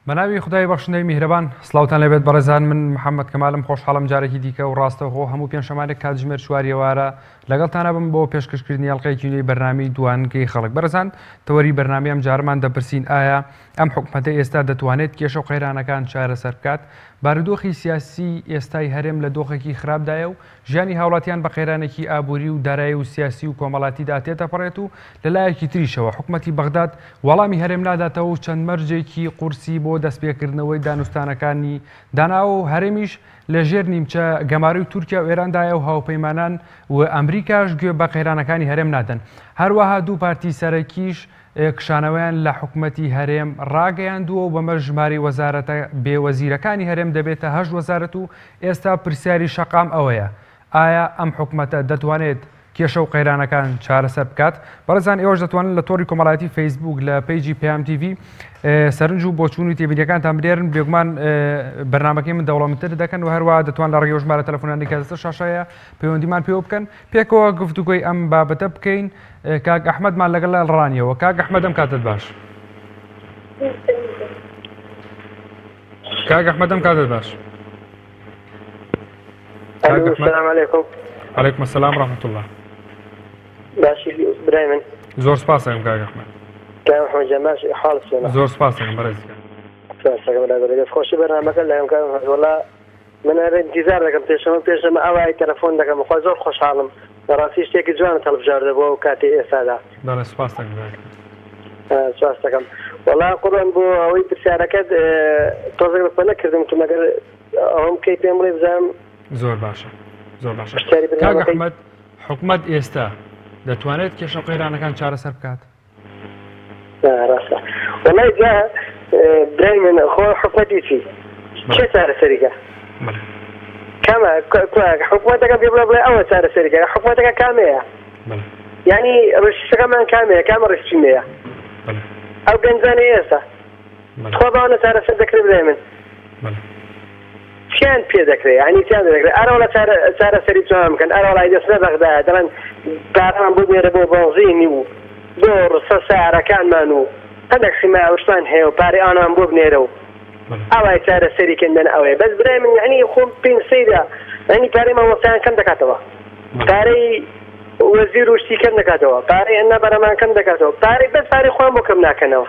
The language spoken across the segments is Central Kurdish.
بەناوی خودای بەخشندەی میهرەبان سڵاوتان لێبێت بەڕێزان من محەممەد کەمالم خۆشحاڵم جارێکی دیکە و ڕاستەوخۆ هەموو پێنجشەمانێک کاتژمێر چواری ئێوارە لەگەڵتانە بم بۆ پێشکەشکردنی ئەڵقەیەکی نوێی بەرنامەی دوانگەی خەڵک بەڕێزان تەوەری بەرنامەی ئەم جارەمان دەپرسین ئایا ئەم حکومەتە ئێستا دەتوانێت کێشە و قەیرانەکان چارەسەر بکات؟ بارودۆخی سیاسی ئێستای هەرێم لە دۆخێکی خراپدایە و ژیانی هاوڵاتیان بە قەیرانێکی ئابووری و دارایی و سیاسی و کۆمەڵاتیدا تێدەپەڕێت و لە لایەکی تریشەوە حکومەتی بەغداد وەڵامی هەرێم ناداتەوە و چەند مەرجێکی قورسی بۆ دەستپێکردنەوەی دانوستانەکانی داناوە و هەرێمیش لە ژێر نیمچە گەمارۆی تورکیا و ئێراندایە و هاوپەیمانان و ئەمریکاش گوێ بە قەیرانەکانی هەرێم نادەن. هەروەها دوو پارتی سەرەکیش کشانەوەیان لە حکومەتی هەرێم ڕاگەیاندووە و بەمەش ژمارەی وەزارەتە بێ وەزیرەکانی هەرێم دەبێتە هەشت وەزارەت و ئێستا پرسیاری شەقام ئەوەیە ئایا ئەم حکومەتە دەتوانێت کێشە و قەیرانەکان چارەسەر بکات؟ بەڕێزان ئێوەش دەتوانن لە تۆڕی کۆمەڵایەتی فەیسبوک لە پەیجی پەیام تیڤی سەرنج و بۆچوون و تێبینیەکانتان بنێرن بێگومان بەرنامەکەی من دەوڵەمەندتر دەکەن و هەروە دەتوان لە ڕێگەی ژمارە تەلەفۆنانی کە لەسەر شاشەیە پەیوەندیمان پێوە بکەن پێکەوە گفتوگۆی ئەم بابەتە بکەین کاک ئەحمەدمان لەگەڵ لە ڕانیەوە کاک ئەحمەد ئەم کاتت باش کاک ئەحمەد ئەم کاتت باش السلام عليكم عليكم السلام ورحمة الله باشی برای من زۆر سپاس دەکەم کاک ئەحمەد کاک محمد جان باش حاڵت چۆنە زۆر سپاس دەکەم بەڕێز سپاس دەکەم برای بەڕێز دەست خۆشی بەرنامەکە لایم کاک محمد وەڵا من هەر ئینتیزار دەکەم پێشەمە پێشەمە ئاوای تەلەفۆن دەکەم خوا زۆر خۆشحاڵم بەڕاستی شتێکی جوانت هەڵبژاردە بۆ ئەو کاتەی ئێستادا. بەڵێ سپاس دەکەم کاک. سپاس دەکەم وەڵا قوربان بۆ ئەوەی پرسیارەکەت تۆزێک بە پەلە کردم وتم ئەگەر ئەوەم بکەی پێم بڵێ بزانم. زۆر باشە زۆر باشە پرسیاری کاک بەرنامەکەی. ئەحمەد حکومەت ئێستا دەتوانێت کێشە و قەیرانەکان چارەسەر بکات؟ ڕاستە وەڵای جا برای من خۆ حکومەتی چی کێ چارەسەریکە کامە حکومەتەکە پێ بڵێ بڵێ ئەوە چارەسەریکە حکومەتەکە کامەیە یعنی ڕشتەکەمان کامەیە کامە ڕشتیمەیە ئەو گەنجانەی ئێستا تخوا باوانە چارەسەر دەکرێت برای من چیان پێ دەکرێ یانی چیان پێ دەکرێ ئەرەوەڵا چارە چارەسەری چۆن بکەن ئەرەوەڵا ئەی دەچنە بەغدا دەڵێن پارەمان بۆ بنێرە بۆ بەنزینی و بۆ ڕسە سەیارەکانمان و هەندێک حیمایە و شتمان هەیە و پارەی ئەوانەمان بۆ بنێرە و ئاوای چارەسەری کەن دەن ئەوەیە بەس برای من یانی خۆم پێم سەیرە یانی پارەی مامۆستایان کەم دەکاتەوە پارەی وەزیر و شتی کەم دەکاتەوە پارەی ئەنا بەرەمان کەم دەکاتەوە پارەی بەس پارەی خۆیان بۆ کەم ناکەنەوە.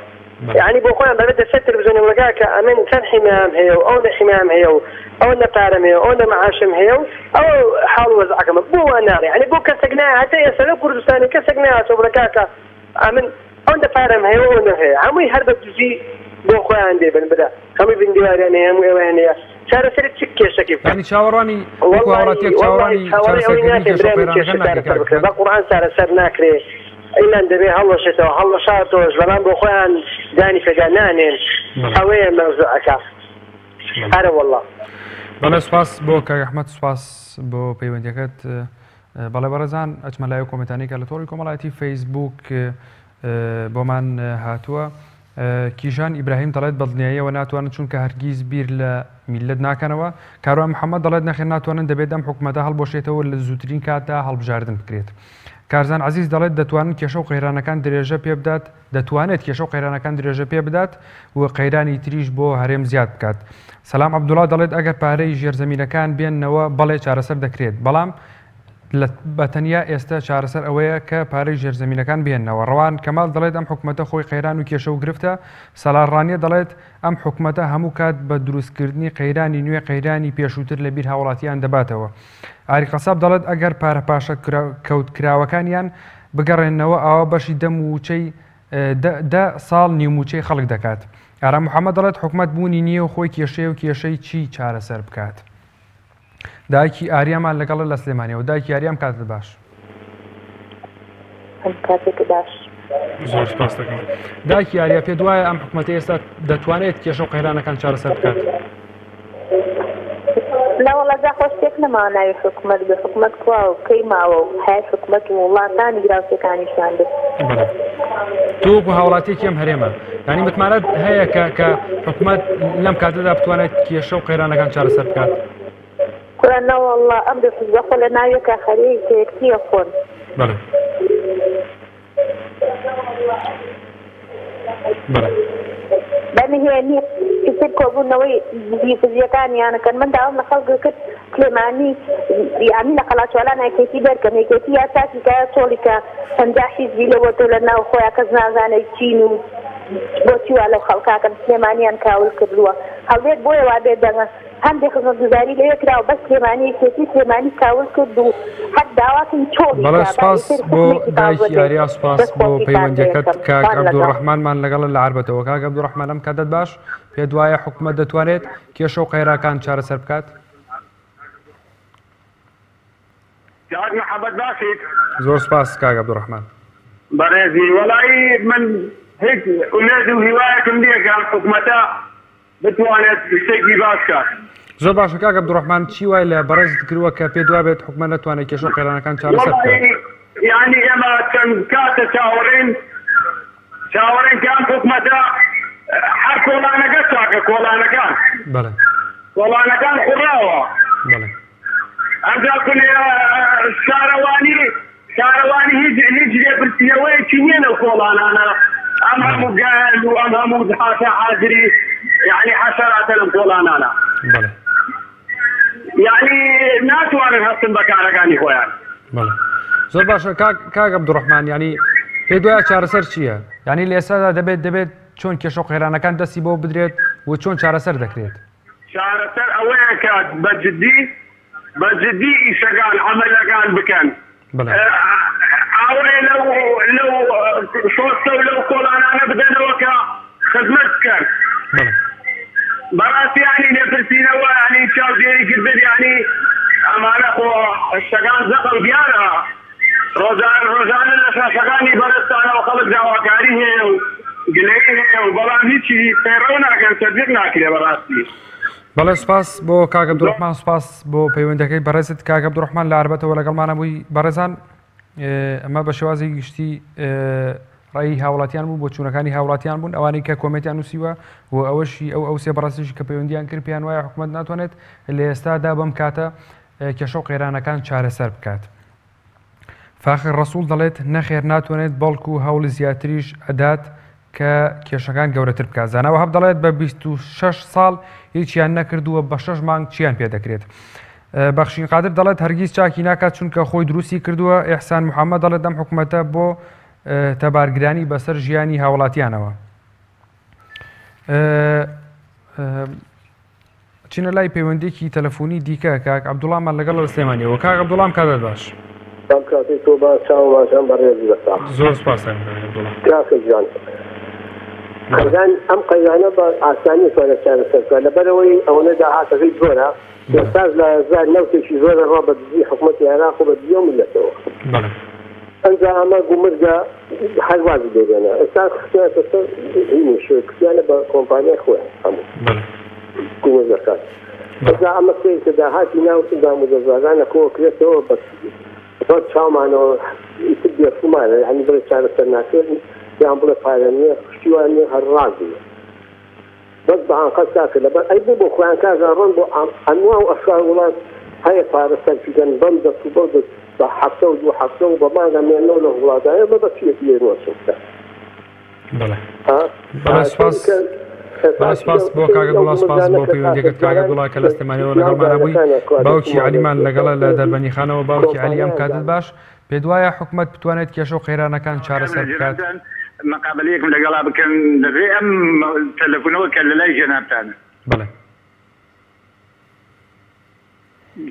یەعنی بۆ خۆیان بەبێتە سەر تەلەفزیۆنێک بڵێ کاکە ئەمن چەند حیمایەم هەیە و ئەونە حیمایەم هەیە و ئەونە پارەم هەیە و ئەونە معاشم هەیە و ئەوە حاڵ و وەزعەکەمە بۆ وا ناڵێ یەعنی بۆ کەسێک نایە هەتا ئێستا لەو کوردستانی کەسێک نەهاتووە بڵێ کاکە ئەمن ئەوەندە پارەم هەیە و ئەونەم هەیە هەمووی هەر بە دزی بۆ خۆیان دەیبەن برا هەمووی بن دیواریان هەیە هەموو ئەوەیان هەیە چارەسەری چ کێشەکی بکەن یانی چاوەڕوانی وەکو وەڵڵاهی هاوڵاتیەک وەڵڵاهی چاوەڕوانی چاوەڕێی ئەوەی چارەسەرکردنی ناکەین کێشە و برای من قەیرانەکان کێشە ناکەی چارەسەر کاک بکرێ ئەحمەد؟ بە قورعان چارەسەر ناکرێ ئیلان دەبێ هەڵوەشێتەوە هەڵوەشاتەوەش بەڵام بۆ خۆیان دانی پێدا نانێن بەڵێ ئەوەیە مەوزوعەکە بەڵێ ئەرەوەڵا. بەڵێ سوپاس بۆ کاک ئەحمەد سوپاس بۆ پەیوەندیەکەت بەڵێ بەڕێزان ئەچمە لای ئەو کۆمێنتانەی کە لە تۆڕی کۆمەڵایەتی فەیسبوک بۆمان هاتووە کیژان ئیبراهیم دەڵێت بەدڵنیاییەوە ناتوانن چونکە هەرگیز بیر لە میللەت ناکەنەوە. کاروان محەمەد دەڵێت نەخێر ناتوانن دەبێت ئەم حکومەتە هەڵبوەشێتەوە لە زووترین کاتدا هەڵبژاردن بکرێت. کارزان عەزیز دەڵێت دەتوانن کێشە و قەیرانەکان درێژە پێبدات دەتوانێت کێشە و قەیرانەکان درێژە پێبدات و قەیرانی تریش بۆ هەرێم زیاد بکات. سەلام عەبدوڵا دەڵێت ئەگەر پارەی ژێرزەمینەکان بێننەوە بەڵێ چارەسەر دەکرێت بەڵام لە بە تەنیا ئێستە چارەسەر ئەوەیە کە پارەی ژێرزەمینەکان بهێننەوە. ڕەوان کەمال دەڵێت ئەم حکومەتە خۆی قەیران و کێشە و گرفتە. سالار ڕانیە دەڵێت ئەم حکومەتە هەموو کات بە دروستکردنی قەیرانی نوێ قەیرانی پێشووتر لە بیر هاوڵاتیان دەباتەوە. ئاری قەساب دەڵێت ئەگەر پارە پاشەکەوتکراوەکانیان بگەڕێننەوە ئەوا بەشی دە مووچەی دە ساڵ نیو مووچەی خەڵک دەکات. ئارام محەمەد دەڵێت حکومەت بوونی نییە و خۆی کێشەیە و کێشەی چی چارەسەر بکات. دایکی ئاریامان لەگەڵە لە سلێمانیەوە دایکی ئاریام کاتت باش. ئەم کاتێکت باش. زۆر سپاس دەکەم دایکی ئاریا پێت وایە ئەم حکومەتە ئێستا دەتوانێت کێشە و قەیرانەکان چارەسەر بکات؟ نا وەڵا جا خۆ شتێک نەماوە ناوی حکومەت بێ حکومەت کوا و کەی ماوە و حەیای حکومەت و وڵاتانی دراوسێکانیشیان بێ. بەڵێ تۆ وەکو هاوڵاتیەکی ئەم هەرێمە یانی متمانەت هەیە کە کە حکومەت لەم کاتەدا بتوانێت کێشە و قەیرانەکان چارەسەر بکات؟ کورە نەوەڵڵا ئەم دوو حزبە خۆ لە ناو یەکا خەریکە یەکتری ئەخۆن. بەڵێ بەڵێ. بە نهێنی ئیتر کۆبوونەوەی دزی فزیەکانیان ئەکەن من داوام لە خەڵک کرد سلێمانی یانی لە قەڵاچوالان یەکێتی دەرکەن یەکێتی یا چاکی کە یا چۆڵی کە 50 حیزبی لەوەتۆ لە ناو خۆیان کەس نازانێت چین و بۆچی وا لەو خەڵکاکەن سلێمانیان کاول کردووە هەولێر بۆیە وا بێ دەنگە هەندێک خزمەتگوزاری لەوێ کراوە بەس سلێمانی یەکێتی سلێمانی کاول کرد و هەر داواکەین چۆڵی بەڵێ کا با سوپاس ئیتر بۆ حکومێکی تازە دایکی بێت ئاریا سوپاس دەست بۆ خۆشیتان لێ پەیوەندیەکەت ئەکەم کاک خوان لەگەڵ. عەبدولڕەحمانمان لەگەڵە لە عەربەتەوە کاک عەبدولڕەحمان ئەم کاتەت باش پێت وایە حکومەت دەتوانێت کێشە و قەیراکان چارەسەر بکات؟ کاک محمد باشیت؟ زۆر سوپاس کاک عەبدولڕەحمان. بەڕێزی وەڵایی من هیچ ئومێد و هیوایەکم نییە کە ئەم حکومەتە بتوانێت شتێکی باش کات. زۆر باشە کاک عەبدولڕەحمان چی وای لە بەڕێزت کردووە کە پێت وابێت حکومەت نەتوانێت کێشە و قەیرانەکان چارەسەر بکات؟ وەڵایی یانی ئێمە چەند کاتە چاوەڕێین چاوەڕێین کە ئەم حکومەتە هەر کۆڵانەکە چاکە کۆڵانەکان بەڵێ کۆڵانەکان خوڕاوە بەڵێ ئەمجا کونێ شارەوانی شارەوانی هیچ هیچ لێپرسینەوەیەکی نییە لەو کۆڵانانە ئەم هەموو گەل و ئەم هەموو حاشا حازری یعنی حەشەراتە لەم کۆڵانانە بەڵێ یعنی ناتوانن هەستن بە کارەکانی خۆیان. بەڵێ زۆر باشە کاک کاک عەبدوڕەحمان یعنی پێت وایە چارەسەر چییە؟ یعنی لە ئێستادا دەبێت دەبێت چۆن کێشە و قەیرانەکان دەستی بۆ بدرێت و چۆن چارەسەر دەکرێت؟ چارەسەر ئەوەیە کە بە جدی بە جدی ئیشەکان عەمەلەکان بکەن ئاوڕێ لەو لەو شۆستە و لەو کۆڵانانە بدەنەوە کە خزمەت بکەن بەڕاستی یانی لێپرسینەوە یانی چاودێری کردن یانی ئەمانە خۆ شتەکان زەقە و دیارە ڕۆژان ڕۆژانە لە شاشەکانی بەڕێزتانەوە خەڵک داواکاری هەیە و گلەیی هەیە و بەڵام هیچی پەیڕەو ناکەن تەبلیغ ناکرێ بەڕاستی. بەڵێ سوپاس بۆ کاک عەبدولڕەحمان سوپاس بۆ پەیوەندەکەی بەڕێزت کاک عەبدولڕەحمان لە عەربەتەوە لەگەڵمانە بووی بەڕێزان ئەمە بە شێوازی گشتی ڕێی هاوڵاتیان بوو بۆ چوونەکانی هاوڵاتیان بوون ئەوانەی کە کۆمێنتیان نووسیوە و ئەوەشی ئەو ئەو سێ بەڕێزیش کە پەیوەندیان کرد پێیان وایە حکوومەت ناتوانێت لە ئێستادا بەم کاتە کێشە و قەیرانەکان چارەسەر بکات. فاخر ڕەسوڵ دەڵێت، نەخێر ناتوانێت بەڵکو هەوڵی زیاتریش ئەدات کە کێشەکان گەورەتر بکات. زانا وەهاب دەڵێت، بە 26 ساڵ هیچیان نەکردووە بە شەش مانگ چیان پێ دەکرێت؟ بەخشین قادر دەڵێت، هەرگیز چاکی ناکات چونکە خۆی دروستی کردووە. ئیحسان محەمەد دەڵێت، ئەم حکومەتە بۆ تەبارگرانی بەسەر ژیانی هاوڵاتیانەوە. چینە لای پەیوەندیەکی تەلەفۆنی دیکە کاک عەبدوڵامان لەگەڵ لە سلێمانیەوە کاک عەبدوڵام کاتت باش. ئەم کاتەی تۆ باش چاوم باش ئەم بەڕێزی بەساخ. زۆر سپاس کاک عەبدوڵا. کاکە گیان قەیران ئەم قەیرانە بە ئاسانی ئەتوانێت چارەسەر بکات لەبەرئەوەی ئەوەنە داهاتەکەی زۆرە ئێستاش لە زار نەوتێکی زۆرە ڕا بە دزی حکومەتی عێراق و بە دزی ئەو میللەتەوە. بەڵێ. ئەنجا ئەمە گومرگە هەر وازی لێ بێنە ئێستا خستویانتە سەر هینیش کردیانە بە کۆمپانیای خۆیان هەموو گومرگەکان ئەنجا ئەمە سەیر کە داهاتی ناو دامودەزگاکانە کۆ کرێتەوە بە بەر چاومانەوە ئیتر بێفومانە یانی بڵێ چارەسەر ناکرێت یان بڵێ پارە نییە پشتیوان نییە هەر ڕازیە. بەس بە ئانقەست کاکە لەبەر ئەی بۆ بۆ خۆیان کاکە ئەڕۆن بۆ ئەنوا و ئەشکال وڵات هەیە پارە سەرفی کەن بەم دەست و بەو دەست بە هەفتە و دوو هەفتە و بە مانگ ئەمێننەوە لە وڵاتدا ئێمە بە چیەکی لێرەوە چ بکەن بەڵێ ها بەڵێ سپاس بەڵێ سپاس بۆ کاک عەبدوڵا سپاس بۆ پەیوەندیەکەت کاک عەبدوڵا کە لە سلێمانیەوە لەگەڵمانە بووی باوکی عەلیمان لەگەڵە لە دەربەندیخانەوە باوکی عەلی ئەم کاتت باش پێت وایە حکومەت بتوانێت کێشە و قەیرانەکان چارەسەر بکات؟ مقابەلەیەکم لەگەڵا بکەن لەڕێی ئەم تەلەفونەوە کە لەلای جەنابتانە. بەڵێ.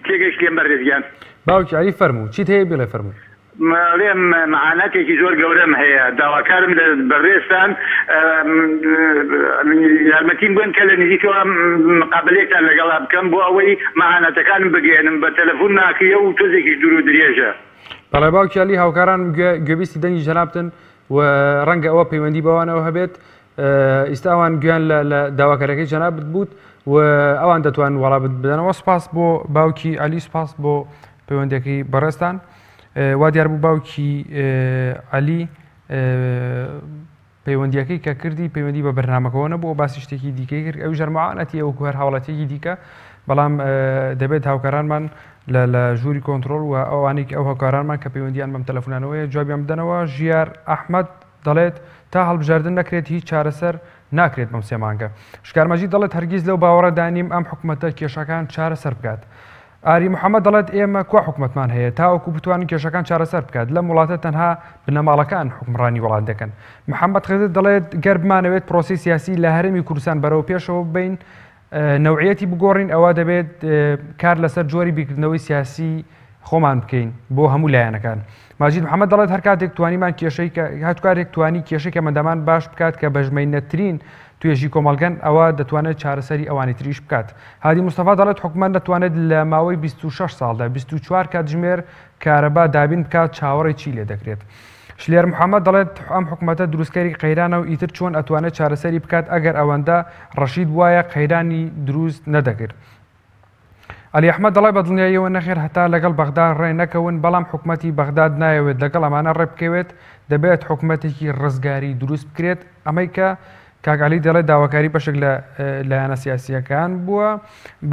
تێگەیشتی لێم بەڕێز گیان؟ باوکی عەلی فەرموو چیت هەیە بیڵێ فەرموو. ئەڵێم مەعاناتێکی زۆر گەورەم هەیە داواکارم لە بەڕێزتان یارمەتیم بکەن کە لە نزیکەوە مقابەلەیەکتان لەگەڵا بکەم بۆ ئەوەی مەعاناتەکانم بگەیەنم بە تەلەفون ناکرێ و تۆزێکیش دوور و درێژە. بەڵێ باوکی عەلی هاوکارانم گوێ گوێبیستی دەنگی جەنابتن و ڕەنگە ئەوە پەیوەندی بەوانەوە هەبێت ئیستا ئەوان گوێیان لە لە داواکەرەکەی جەنابت بوت و ئەوان دەتوانن وەڵامت بدەنەوە سپاس بۆ باوکی عەلی سپاس بۆ پەیوەندەکەی بەڕێزتان وا دیار بوو باوکی عەلی پەیوەندیەکەی کە کردی پەیوەندی بە بەرنامەکەەوە نەبوو باسی شتێکی دیکەی کرد ئەو ژەرمەعاانەتی وەکو هەر هاوڵاتیەکی دیکە بەڵام دەبێت هاوکارانمان لە ژووری کۆنتترۆل و ئەوانێک ئەو هاوکارانمان کە پەیوەندیان بەم تەلەفۆنانەوەیە جوابیان بدەنەوە ژیار ئەحمد دەڵێت تا هەڵبژاردن نەکرێت هیچ چارەسەر ناکرێت بەم سێ مانگە. شکار مەجید دەڵێت هەرگیز لەو باوەڕەدا نیم ئەم حکومەتە کێشەکان چارەسەر بکات. ئاری محەمەد دەڵێت ئێمە کوا حکومەتمان هەیە تاوەکو بتوانن کێشەکان چارەسەر بکات لەم وڵاتە تەنها بنەماڵەکان حوکمڕانی وڵات دەکەن. محەمەد خزر دەڵێت گەر بمانەوێت پرۆسەی سیاسی لە هەرێمی کوردستان بەرەو پێشەوە ببەین نەوعیەتی بگۆڕین ئەوا دەبێت کار لەسەر جۆری بیرکردنەوەی سیاسی خۆمان بکەین بۆ هەموو لایەنەکان. ماجید محەمەد دەڵێت هەر کاتێک توانیمان کێشەی هەر کاتێک توانی کێشەی کەمەندامان باش بکات کە بەژمەینەترین توێژی کۆمەڵگەن ئەوە دەتوانێت چارەسەری ئەوانی تریش بکات. هادی مستەفا دەڵێت حکومەت دەتوانێت لە ماوەی 26 ساڵدا 24 کاتژمێر کارەبا دابین بکات چاوەڕێی چی لێ دەکرێت؟ شلێر محەمەد دەڵێت ئەم حکومەتە دروستکەری قەیرانە و ئیتر چۆن ئەتوانێت چارەسەری بکات ئەگەر ئەوەندە ڕەشید بوایە قەیرانی دروست نەدەکرد. عەلی ئەحمەد دەڵێ بە دڵنیاییەوە نەخێر هەتا لەگەڵ بەغدا ڕێ نەکەون، بەڵام حکومەتی بەغداد نایەوێت لەگەڵ ئەمانە ڕێ بکەوێت، دەبێت حکومەتێکی ڕزگاری دروست بکرێت، ئەمەی کە کاک عەلی دەڵێت داواکاری بەشێک لە لایەنە سیاسییەکان بووە.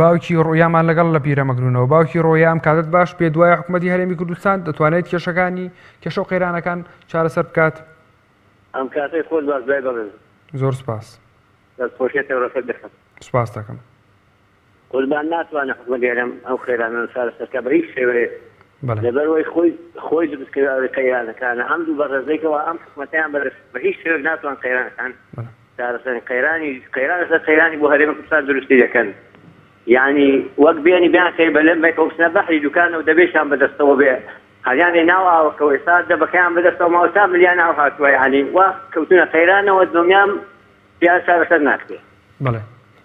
باوکی ڕویامان لەگەڵ لە پیرەمەگرونەوە. باوکی ڕۆیا ئەم کاتت باش، پێت وایە حکومەتی هەرێمی کوردستان دەتوانێت کێشەکانی کێشە و قەیرانەکان چارەسەر بکات؟ ئەم کاتەی خۆت باش برای بەڕێزم. زۆر سوپاس. دەست خۆشیت تەورەکەت دەکەم. سوپاست دەکەم. قوربان ناتوانێ حکومەتی هەرێم ئەو قەیرانانە چارەسەر کا بە هیچ شێوەیەک لەبەر وەی خۆی خۆی دروست کراوی قەیرانەکانە ئەم دوو بەڕێزەی کەوا ئەم حکومەتەیان بەرز بە هیچ شێوەیەک ناتوان قەیرانەکان چارەسەر قەیرانی قەیران لەسەر قەیرانی بۆ هەرێمی کوردستان دروستی دەکەن یعنی وەک بێنی بیان خەی بە لەم بێتەوە بچنە بەحری دوکانەوە دەبێشیان بەدەستەوە بێ هەریانێ ناو ئاوەکەوە ئێستا دەبەکەیان بەدەستەوە ماوە تا ملیان ئاو هاتووە یعنی وا کەوتونە قەیرانەوە دڵنیام پێیان چارەسەر ناکرێ. بەڵێ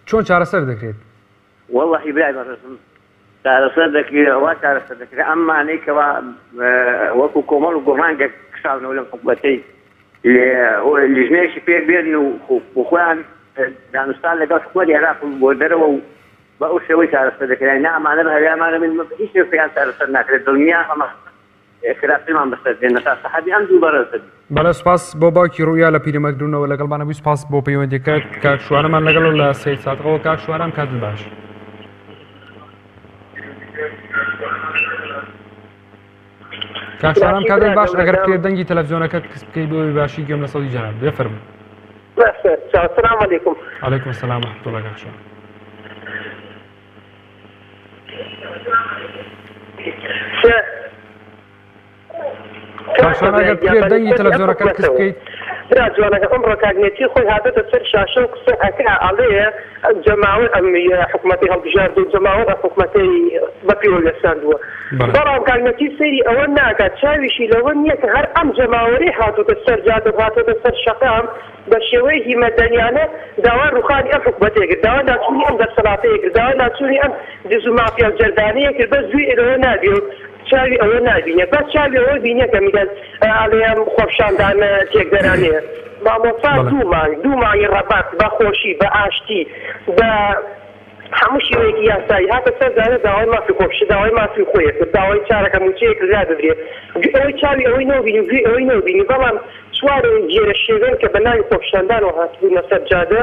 چۆن چارەسەر دەکرێت؟ وەڵاهی برای بەڕێزم چارەسەر دەکرێت وا چارەسەر دەکرێت ئەمانەی کەوا وەکو کۆمەڵ و گۆڕان گەر کشاونەوە لەم حکومەتەی لیژنەیەکی پێک بێن و خۆیان دانوستان لەگەڵ حکومەتی عێراق و بۆ دەرەوە و بە ئەو شێوەی چارەسەر دەکرێت نا ئەمانە بە هەریامانە من هیچ شتێک پێیان چارەسەر ناکرێت دڵنیا ئەمە خراپترمان بەسەر دێن تا سەحەبی ئەم دوو بەڕێزە بی. بەڵێ سوپاس بۆ باوکی ڕویا لە پیرەمەگرونەوە لەگەڵمانە بووی سوپاس بۆ پەیوەندیەکەت کاک شوانەمان لەگەڵ لە سید سادقەوە کاک شوانم کاتت باش. کاک شوانم کاتت باش ئەگەر بکرێت دەنگی تەلەفزیۆنەکەت کز بکەی بۆ باشی گوێم لە سەوتی جەناب بێ فەرموو. بەسەر چاو سلام علیکم. علیکم السلام ورحمة الله کاک شوان. کاک ئەگەر بکرێت دەنگی تەلەفزیۆنەکەت کز بکەیت. برا جوانەکە ئەمڕۆ کاک نێچیر خۆی هاتۆتە سەر شاشە و قسە ئەکا ئەڵێ جەماوەر ئەم حکومەتەی هەڵبژارد و جەماوەر ئەم حکومەتەی بە پێوە وێستاندووە بەڵام کاک نێچیر سەیری ئەوە ناکات چاویشی لەوە نییە کە هەر ئەم جەماوەرەی هاتۆتە سەر جادە و هاتۆتە سەر شەقام بە شێوەیەکی مەدەنیانە داوای ڕووخانی ئەم حکومەتەی کرد، داوای لاچوونی ئەم دەسەڵاتەی کرد، داوای لاچوونی ئەم دز و مافیا و جەردانەیە کرد، بەس گوێی لەوە نابێ و چاوی ئەوە نابینێ، بەس چاوی ئەوە بینێ کە میللەت ئەڵێ ئەم خۆپیشاندانە تێکدەرانەیە. مامۆستا دوو مانگ، دوو مانگی ڕەبەق بە خۆشی، بە ئاشتی، بە هەموو شێوەیەکی یاسایی هاتە سەر جادە داوای مافی خۆ بشێ، داوای مافی خۆی کرد، داوای چارەکە مووچەیەک لێ ببرێ، گوێ ئەوەی چاوی ئەوەی نەوبینی و گوێی ئەوەی نەوبینی، بەڵام چوار گێرە شێوێن کە بە ناوی خۆپیشاندانەوە هاتبوونە سەر جادە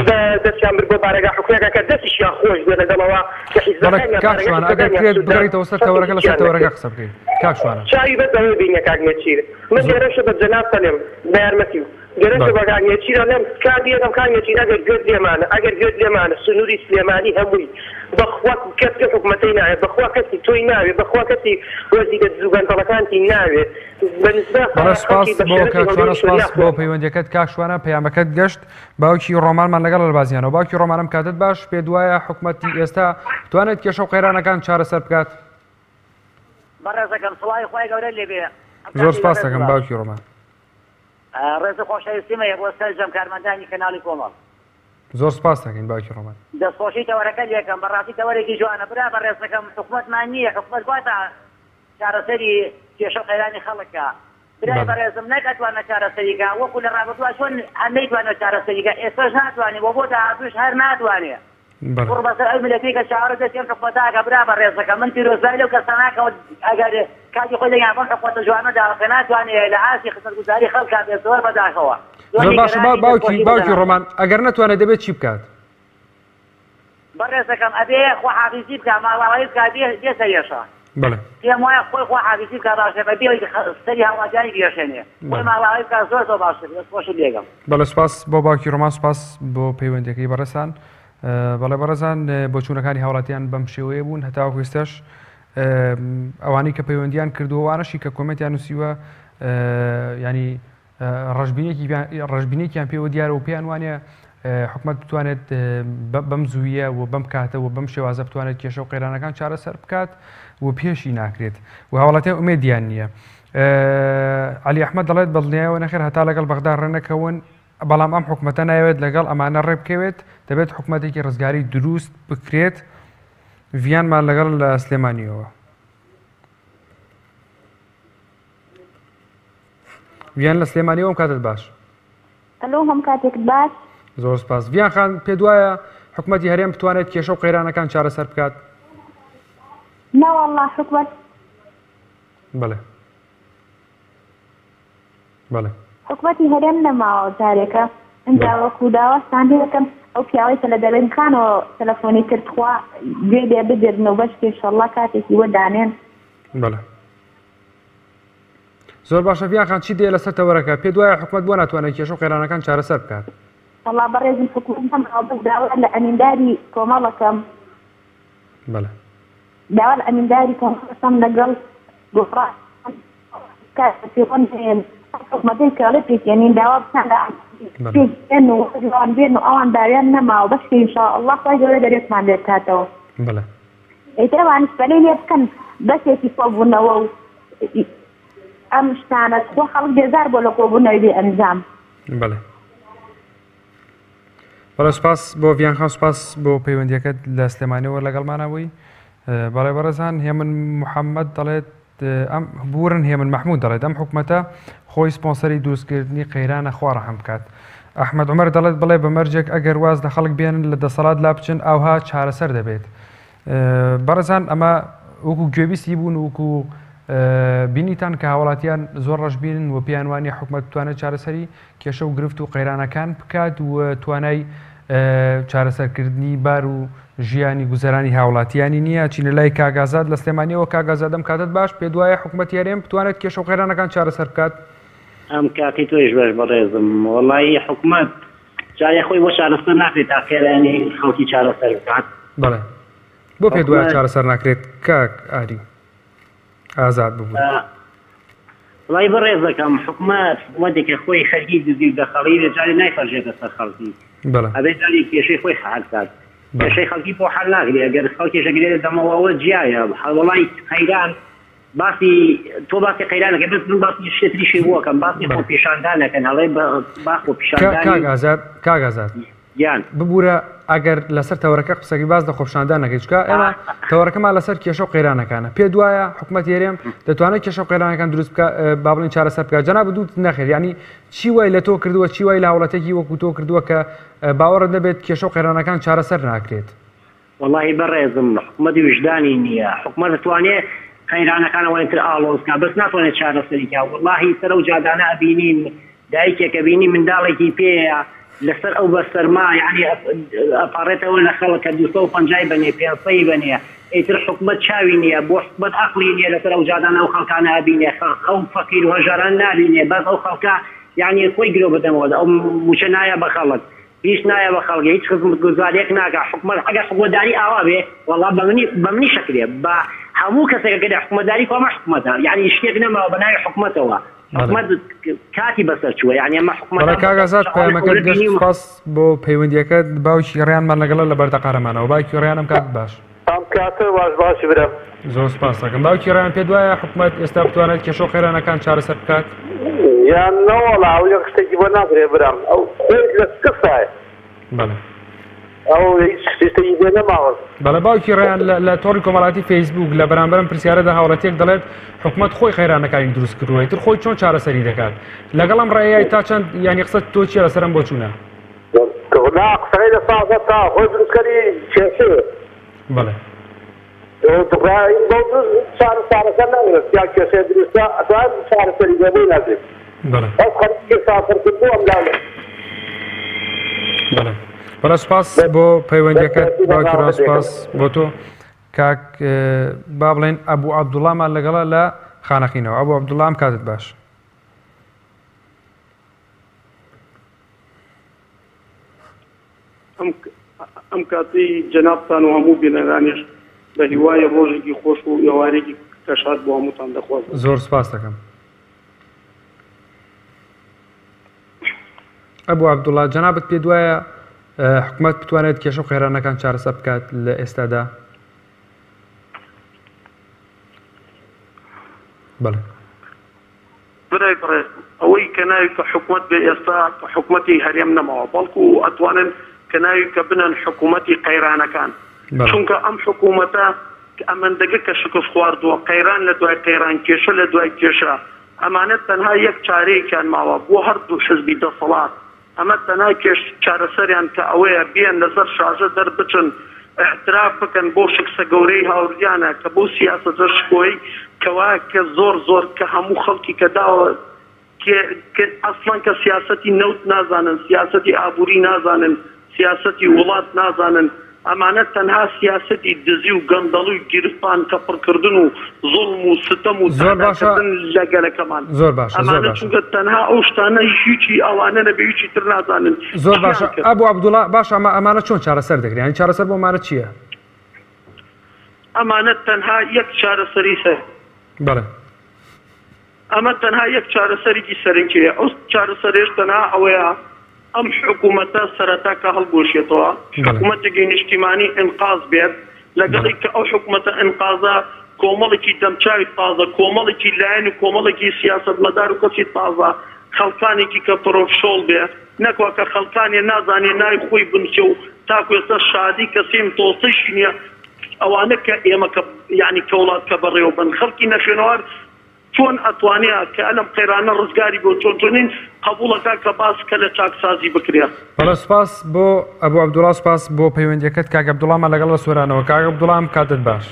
بە دەستیان برد بۆ بارەگا حکومییەکان کە دەستیشیان خۆش بێ لەگەڵەوە کە بەڵێ حیزبەکانیان کاک بارەگای شوان ئەگەر حیزبەکانیان بکرێت سووتاند بگەڕێیتەوە سەر خەڵکی تەوەرەکە لەسەر هیچیان تەوەرەکە نەکرد. قسە بکەیت کاک شوانە. چاوی بەس ئەوەی بینیە کاک نێچیر من زۆر لێرەشە بە جەنابت ئەلێم بە یارمەتی و گەرەکە بەڵێ. بە کاک نێچیر ئەڵێم کاک یەکەم کاک نێچیر ئەگەر گوێت لێمانە ئەگەر گوێت لێمانە سنوری سلێمانی هەمووی بەخوا کەس ئەو حکومەتەی ناوێ بەخوا کەسی تۆی ناوێ بەخوا کەسی وەزیرە دز و گەندەڵەکانتی ناوێ بە نسبە بەڵێ سوپاس خەڵکی بە بۆ شەرەفی کاک شوانە هەولێریشەوە سوپاس بۆ ناخوێنن. پەیوەندیەکەت کاک شوانە پەیامەکەت گەشت باوکی ڕۆمانمان لەگەڵ ئەلبازیانەوە باوکی ڕۆمانم کاتت باش پێت وایە حکومەتی ئێستا بتوانێت کێشە و قەیرانەکان چارەسەر بکات؟ بەڕێزەکەم سڵاوی خوای گەورەت لێ بێ ئەم زۆر کاتەی سوپاس بەڕێزت دەکەم باش. باوکی ڕۆمان. ڕێز و خۆشەویستیم هەیە بۆ سەرجەم کارمەندانی کەناڵی کۆمەڵ. زۆر سوپاست دەکەین باوکی ڕۆمان. دەستخۆشی تەوەرەکەت لێکەم بەڕاستی تەوەرێکی جوانە برا بەڕێزەکەم حکومەتمان نییە حکومەت کواتا چارەسەری کێشەو قەیرانی خەڵک کا برای بەڵێ. بەڕێزم نەک ئەتوانە چارەسەری کا وەکو لە ڕابردووا چۆن هەر نەیتوانیوە چارەسەری کا ئێستاش ناتوانێ وە بۆ داهاتووش هەر ناتوانێ بەڵێ. قوڕ بەسەر ئەو میللەتەی کە چاوەڕێ دەستی ئەم حکومەتە ئەکا برا بەڕێزەکەم من پیرۆزبایی لەو کەسانە ئەکەم ئەگەر کاتی خۆی دەنگیان بەم حکومەتە جوانە داوە کە ناتوانێ لە ئاستی خزمەتگوزاری خەڵکا بێت زۆر بەداخەوە زۆر زۆر باشە نیگەرانی باوکی دەستخۆشی باوکی بەجەنابتان. ڕۆمان ئەگەر نەتوانێت دەبێت چی بکات؟ بەڕێزەکەم ئەبێ خواحافیزی بکا ماڵئاوایی بکا بێ بێ سەرێشە. بەڵێ. پێم وایە خۆی خوا حافیزی بکا باشترە بەبێ ئەوەی سەری هاوڵاتیانی بیەشێنێ خۆی ماڵئاوای بکا زۆر زۆر باشتر دەست خۆشت لێکەم. بەڵێ سوپاس بۆ باوکی ڕۆمان سوپاس بۆ پەیوەندیەکەی بەڕێزتان. بەڵێ بەڕێزان بۆچوونەکانی هاوڵاتیان بەم شێوەیە بوون هەتاوەکو ئێستاش ئەوانەی کە پەیوەندیان کردووە وانەشی کە کۆمێنتیان نووسیوە ینی ڕەشبینێکیان پێوە دیارە و پێیان وانە حکومت بتوانێت بەم زوویە و بەم کاتە و بەم شێوازە بتوانێت کێشە و قەیرانەکان چارەسەر بکات و پێشی ناکرێت و هاوڵاتیان ئومێدیان نییە. علی ئەحمد دەڵێت بەڵنیایەوە نەخێر هەتا لەگەڵ بەغدا ڕێنەکەون بەڵام ئەم حکومەتە نایەوێت لەگەڵ ئەمانە ڕێبکەوێت دەبێت حکومەتێکی ڕزگاری دروست بکرێت ڤیانمان لەگەڵ لە سلێمانیەوە. ڤیان لە سلێمانیەوە ئەم کاتت باش. ئەلۆ هەم کاتێکت باش. زۆر سپاس ڤیان خان پێت وایە حکومەتی هەرێم بتوانێت کێشە و قەیرانەکان چارەسەر بکات؟ نەوەڵڵا حکومەت بەڵێ بەڵێ. حکومەتی هەرێم نەماوە جارێکە ئینجا وەکو داواشتان لێ دەکەم ئەو پیاوەی کە لە دەربەندیخانەوە تەلەفۆنی کرد تخوا گوێی لێ بگرن و بەشکی ئینشەڵڵا کاتێکی بۆ دانێن. بەڵێ زۆر باشە ڤیان خان چی دێ لەسەر تەوەرەکە پێت وایە حکومەت بۆ ناتوانێت کێشە و قەیرانەکان چارەسەر بکات؟ وەڵا بەڕێزم حکومەت نەماوە بەس داوا لە ئەمینداری کۆمەڵەکەم بەڵێ. داوا لە ئەمینداری کۆمەڵەکەم لەگەڵ گۆڕان کاک نەوشیروان بێن ئەو حکومەتەی کە ئەڵێ پێکێنین داوا بکەن لە بەڵێ. پێک بێن و واز بێن و ئەوان باویان نەماوە بەشکە ان شاء اللە خوای گەورە دەرێکمان لێ بکاتەوە. بەڵێ. ئیتر ئەوانیش پەلەی لێ بکەن بەشێکی کۆبوونەوە و ئەم شتانە خۆ خەڵک بێزار بووە لە کۆبوونەوەی بێ ئەنجام. بەڵێ. بەڵێ سوپاس بۆ ڤیان خان سوپاس بۆ پەیوەندیەکەت لە سلێمانیەوە لەگەڵمانە بووی بەڵێ بەڕێزان هێمن محەممەد دەڵێت ئەم بورن هێمن مححمود دەڵێت ئەم حکومەتە خۆی سپۆنسەری دروستکردنی قەیرانە خوا ڕەحم بکات ئەحمد عمر دەڵێت بڵێ بە مەرجێک ئەگەر واز لە خەڵک بێنن لە دەسەڵات لا بچن ئاوها چارەسەر دەبێت بەڕێزان ئەمە وەکو گوێبیستی بوون وەکو بینیتان کە هاوڵاتیان زۆر ڕەشبینن و پێیان وانە حکومەت بتوانێت چارەسەری کێشە و گرفت و قەیرانەکان بکات و توانای چارەسەرکردنی بار و ژیانی گوزەرانی هاوڵاتیانی نییە چینە لای کاک ئازاد لە سلێمانیەوە کاک ئازاد ئەم کاتت باش پێت وایە حکومەتی هەرێم بتوانێت کێشە و قەیرانەکان چارەسەر بکات؟ ئەم کاتی تۆیش باش بەڕێزم وەڵایی حکومەت جارێ خۆی بۆ چارەسەر ناکرێت تا قەیرانی خەڵکی چارەسەر بکات. بەڵێ بۆ پێت وایە چارەسەر ناکرێت کاک ئاری؟ ئازاد ببورە. وەڵای بەڕێزەکەم حکومەت حکومەتێکە خۆی خەرکی دزی و دەخەڵی بێ جارێ نایپەرژێتە سەر خەڵکی بەڵێ ئەبێ جارێ کێشەی خۆی حەل کات بەڵێ کێشەی خەڵکی بۆ حەل ناکرێ ئەگەر خەڵکیش ئەگرێتە دەمەوە ئەوە جیایە وەڵای قەیران باسی تۆ باسی قەیرانەکەی بەس من باسی شتێ تریشی بۆ ئەکەم باسی بەڵێ خۆپیشاندانەکەن ئەڵێ با کا خۆپیشاندانی کاک ئازاد کاک ئازاد گیان. ببورە ئەگەر لەسەر تەوەرەکە قسەکەی باس لە خۆپیشاندان نەکەی چونکە ئێمە تەوەرەکەمان لەسەر کێشە و قەیرانەکانە پێت وایە حکومەتی هەرێم دەتوانێت کێشە و قەیرانەکان دروست بکا با بڵێین چارەسەر بکات جەنابت دوت نەخێر یعنی چی وای لە تۆ کردووە چی وای لە هاوڵاتیەکی وەکو تۆ کردووە کە باوەڕت نەبێت کێشە و قەیرانەکان چارەسەر ناکرێت؟ وەڵاهی بەڕێزم حکومەت ویژدانی نیە حکومەت ئەتوانێ قەیرانەکان ئەوەنە تر ئاڵۆز کا بەس ناتوانێ چارەسەری کا وەڵاهی سەر ئەو جادانە ئەبینین دایکێک ئەبینی منداڵێکی پێیە لەسەر ئەو بە سەرما یانی ئەپاڕێتەوە لە خەڵک کە 250 بەنێ 500 بەنێ ئیتر حکومەت چاوی نییە بۆ حکومەت ئەقلی نییە لەسەر ئەو جادانە ئەو خەڵکانە ئەبینێ ئەو فەقیر و هەژاران نابینێ بەس ئەو خەڵکە یانی خۆی گرۆ بەدەمەوە ئەو موچە نایە بە خەڵک هیچ نایە بە خەڵکی هیچ خزمەتگوزاریەک ناکا حکومەت ئەگەر حکومەتداری ئاوا بێ وەڵا بە منی بە منیش ئەکرێ بە هەموو کەسێک ئەکرێ حکومەتداری کوا ئەمە حکومەتە یانی شتێک نەماوە بە ناوی حکومەتەوە بەڵێ. حکومەت کاتی بەسەر چووە یانی ئەمە حکومەتە بەڵێ کاک ئازاد چاوەڕێ پەیامەکەت خۆ گەشت بینیومە. سوپاس بۆ پەیوەندیەکەت باوکی ڕیانمان لەگەڵە لە بەردەقارەمانەوە باوکی ڕیان ئەم کاتت باش. ئەم کاتە باش باشی برام. زۆر سوپاس دەکەم باوکی ڕیان پێت وایە حکومەت ئێستا بتوانێت کێشە و قەیرانەکان چارەسەر بکات؟ یان نەوەڵا ئەو یەک شتێکی بۆ ناکرێ برام ئەو خۆی لە شکستایە. بەڵێ. ئەو هیچ شتێکی بێ نەماوە. بەڵێ باوکی ڕیان لە تۆڕی کۆمەڵاتی فەیسبوک لە بەرامبەرم پرسیارەدا هاوڵاتیەک دەڵێت حکومەت خۆی قەیرانەکانی دروست کردووە ئیتر خۆی چۆن چارەسەری دەکات لەگەڵ ئەم ڕێیای تا چەند یانی قسەت تۆ چیە لەسەر ئەم بۆچوونە؟ نا قسەکەی لە سازە تا خۆی دروستکەری کێشەیە. بەڵێ. چارەسەر ناکرێت یا کێشەیە دروستە ئەتوان چارەسەری بێ بۆی ناکرێت. بەڵێ. ئەو خەریکی سافرکردن ئەم لاڵە. بەڵێ. بەڵێ سوپاس بۆ پەیوەندیەکەت باوکی ڕاست سوپاس بۆ تۆ. کاک با بڵێن ئەبوو عەبدوڵامان لەگەڵە لە خانەقینەوە. ئەبوو عەبدوڵا ئەم کاتت باش. ئەم کاتەی جەنابتان و هەموو بینەرانیش بە هیوای ڕۆژێکی خۆش و ئێوارێکی کەشاد بۆ هەمووتان دەخوازم. زۆر سپاس دەکەم. ئەبو عەبدوڵا جەنابت پێت وایە حکومەت بتوانێت کێشە و قەیرانەکان چارەسەر بکات لە ئێستادا؟ بەڵێ. برای بەڕێز ئەوەی کە ناوی کە حکومەت بێ ئێستا کە حکومەتی هەرێم نەماوە بەڵکو ئەتوانن کە ناوی کە بنەن حکومەتی قەیرانەکان چونکە ئەم حکومەتە ئەمەندەگە کە شکست خواردووە قەیران لە دوای قەیران کێشە لە دوای کێشە ئەمانە تەنها یەک چارەیەکیان ماوە بۆ هەردوو حزبی دەسەڵات ئەمە تەنها کێش چارەسەریان کە ئەوەیە بێن لەسەر شاشە دەربچن ئیعتراف بکەن بەو شکستە گەورەی هاوردیانە کە بەو سیاسەتە شکۆی کەوا کە زۆر زۆر کە هەموو خەڵکی کە داوە کێ کە ئەسڵەن کە سیاسەتی نەوت نازانن سیاسەتی ئابوری نازانن سیاسەتی وڵات نازانن ئەمانە تەنها سیاسەتی دزی و گەندەڵی و گیرفان کەپڕکردن و زوڵم و ستەم و زۆر باشە تەعداکردن لە گەلەکەمان زۆر باشە زۆر ئەمانە باشە چونکە تەنها ئەو شتانە هیچی ئەوانە نەبێ هیچی تر نازانن زۆر چیان باشە کرد. ئەبو عەبدوڵا باشە ئەمە ئەمانە چۆن چارەسەر دەکرێن یانی چارەسەر بۆ ئەمانە چییە؟ ئەمانە تەنها یەک چارەسەری هەیە. بەڵێ. ئەمە تەنها یەک چارەسەرێکی سەرەکیە، ئەو چارەسەرەیش تەنها ئەوەیە ئەم حکوومەتە سەرەتا کە هەڵبوەشێتەوە، حکوومەتێکی نیشتیمانی ئینقاز بێت، لەگەڵی کە ئەو حکوومەتە ئینقازە کۆمەڵێکی دەمچاوی تازە، کۆمەڵێکی لایەن و کۆمەڵێکی سیاسەتمەدار و کەسی تازە، خەڵکانێکی کە پرۆفشۆڵ بێ، نەک وا کە خەڵکانێ نازانێ ناوی خۆی بنووسێ و تاکو ئێستا شادی کەسیم تۆستەیشی نییە، ئەوانە کە ئێمە کە یانی کە وڵات کە بەڕێوە بەن، خەڵکی نەخوێنەوار چۆن ئەتوانێ کە ئەلم قەیرانە ڕزگاری بێ و چۆن چۆنین قەبوڵ ئەکا کە باس کە لە چاکسازی بکرێ. بەڵێ سوپاس بۆ ئەبو عەبدوڵا سوپاس بۆ پەیوەندیەکەت کاک عەبدوڵامان لەگەڵ لە سۆرانەوە کاک عەبدوڵا ئەم کاتەت باش.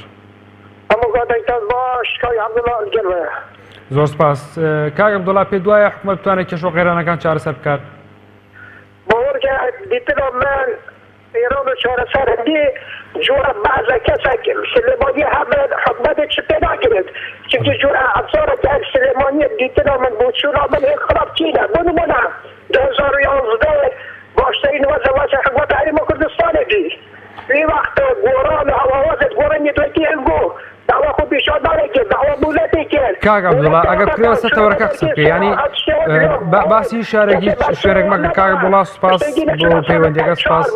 هەموو کاتێکتان باش کاک عەبدوڵا گەل وەیە. زۆر سوپاس کاک عەبدوڵا پێت وایە حکومەت بتوانێت کێشە و قەیرانەکان چارەسەر بکات؟ باوەڕکە دیتنا من ئێران و چارەسەر هەندی جورە بەعزە کەسەک سلێمانیە هەبن حکومەتێ چ پێ ناکرێت چونکی جورە ئەفسارە کە سلێمانیە دیتنا من بۆچونا من هێ خراپ چینە بۆ نمونە 2011 باشترین وەزە وەزە حکومەت هەرێم کوردستانێ بی وی وەخت گۆڕان و هەواوازت گۆڕن یەکێتی هەنگۆ داوا خۆپیشاندانێ کرد داوا مولەتێ کرد کاک عەبدوڵا ئەگەر بکرێ لەسەر تەوەرەکە قسە بکەی یانی باسی شارێکی شوێنێک مەکە کاک عەبدوڵا سوپاس بۆ پەیوەندیەکە سوپاس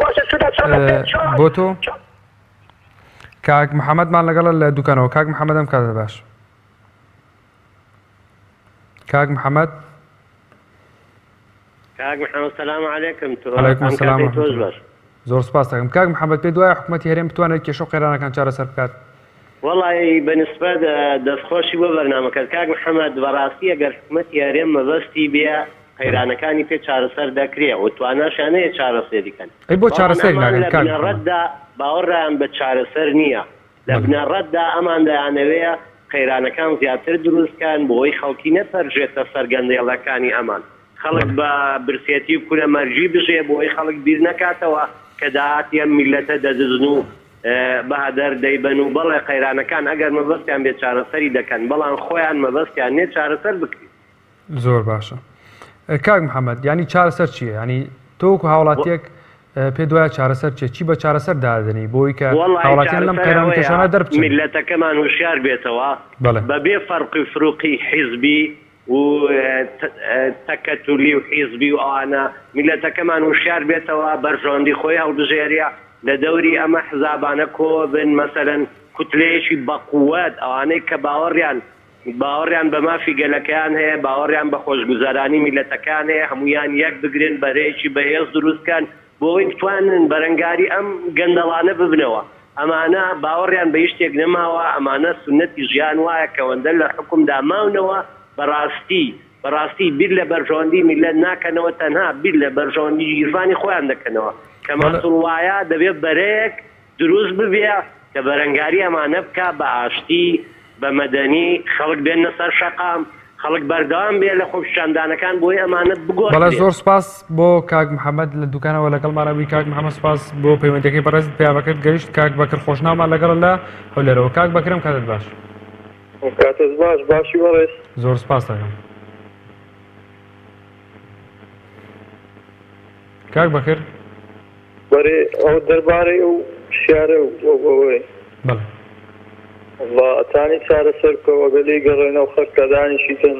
بۆ تۆ کاک محەممەدمان لەگەڵە لە دوکانەوە کاک محەممەدەم کاتە باش کاک محەممەد کاک محمد سلام علیکم تۆ علیکم ئەم السلام کاتەی ورحمة تۆش الله. باش. زۆر سپاس دەکەم کاک محمد پێت وایە حکومەتی هەرێم بتوانێت کێشە و قەیرانەکان چارەسەر بکات؟ وەڵی بە نسبەت دەستخۆشی بۆ بەرنامەکەت کاک محمد بەڕاستی ئەگەر حکومەتی هەرێم مەبەستی بێ قەیرانەکانی پێ چارەسەر دەکرێ و تواناشیان هەیە چارەسەری کەن ئەی بۆ بەڵام چارەسەری ئەمان ناکەن لە کاک محمد؟ بنەڕەتدا باوەڕیان بە چارەسەر نییە لە بەڵێ. بنەڕەتدا ئەمان دەیانەوێ قەیرانەکان زیاتر دروست کەن بۆی خەڵکی نەپەرژێتە سەر گەندەڵەکانی ئەمان خەڵک بە برسێتی و کونە مەرگی بژێ بۆی خەڵک بیر نەکاتەوە کە داهاتی ئەم میللەتە دەدزن و بە هەدەر دەیبەن و بەڵێ قەیرانەکان ئەگەر مەبەستیان بێ چارەسەری دەکەن بەڵام خۆیان مەبەستیان نیە چارەسەر بکرێ. زۆر باشە کاک محمد یانی چارەسەر چیە یانی تۆ وەکو هاوڵاتیەک پێت وایە چارەسەر چیە چی بە چارەسەر دادەنێی بۆی کە وەڵی هاوڵاتیان لەم چارەسەر قەیران و ئەوەیە کێشانە دەربچن؟ میللەتەکەمان هوشیار بێتەوە بەڵێ. بەبێ فەرق و فروقی حیزبی و تەکەتولی و حیزبی و ئەوانە، میللەتەکەمان وشیار بێتەوە، بەرژەوەندی خۆی هەڵبژێرێ، لە دەوری ئەمە حزابانە کۆوە بن، مەسەلەن کوتلەیەکی بەقوەت، ئەوانەی کە باوەڕیان باوەڕیان بە مافی گەلەکەیان هەیە، باوەڕیان بە خۆشگوزەرانی میللەتەکەیان هەیە، هەموویان یەک بگرن، بەرەیەکی بەهێز دروست کەن، بۆ ئەوەی بتوانن بەرەنگاری ئەم گەندەڵانە ببنەوە. ئەمانە باوەڕیان بە هیچ شتێک نەماوە، ئەمانە سوننەتی ژیان وایە کەوەندە لە حوکمدا ماونەوە، بەڕاستی بەڕاستی بیر لە بەرژەوەندی میللەت ناکەنەوە، تەنها بیر لە بەرژەوەندی گیرفانی خۆیان دەکەنەوە. کە بەڵێ. ماسوڵ وایە دەبێ بەرەیەک دروست ببێ کە بەرەنگاری ئەمانە بکا بە ئاشتی، بە مەدەنی، خەڵک بێننە سەر شەقام، خەڵک بەردەوام بێ لە خۆپیشاندانەکان بۆی ئەمانە بگۆڕدرێت. بەڵێ زۆر سپاس بۆ کاک محەممەد لە دوکانەوە لەگەڵمانە بووی کاک محەممەد سپاس بۆ پەیوەندەکەی بەڕێزت پەیامەکەت گەیشت کاک بەکر خۆشناومان لەگەڵ لە هەولێرەوە کاک بەکرم کاتت باش. کاتت باش باشی بەڕێز. زۆر سپاس دەکەم کاک بەکر. بەرێ ئەو دەربارەی ئەو پرسیارە و ئەو ئەوەی. بەڵێ. وەڵا ئەتانی چارەسەر بکەو ئەگەر لێی گەڕێنەوە خەرکە دانیشیتن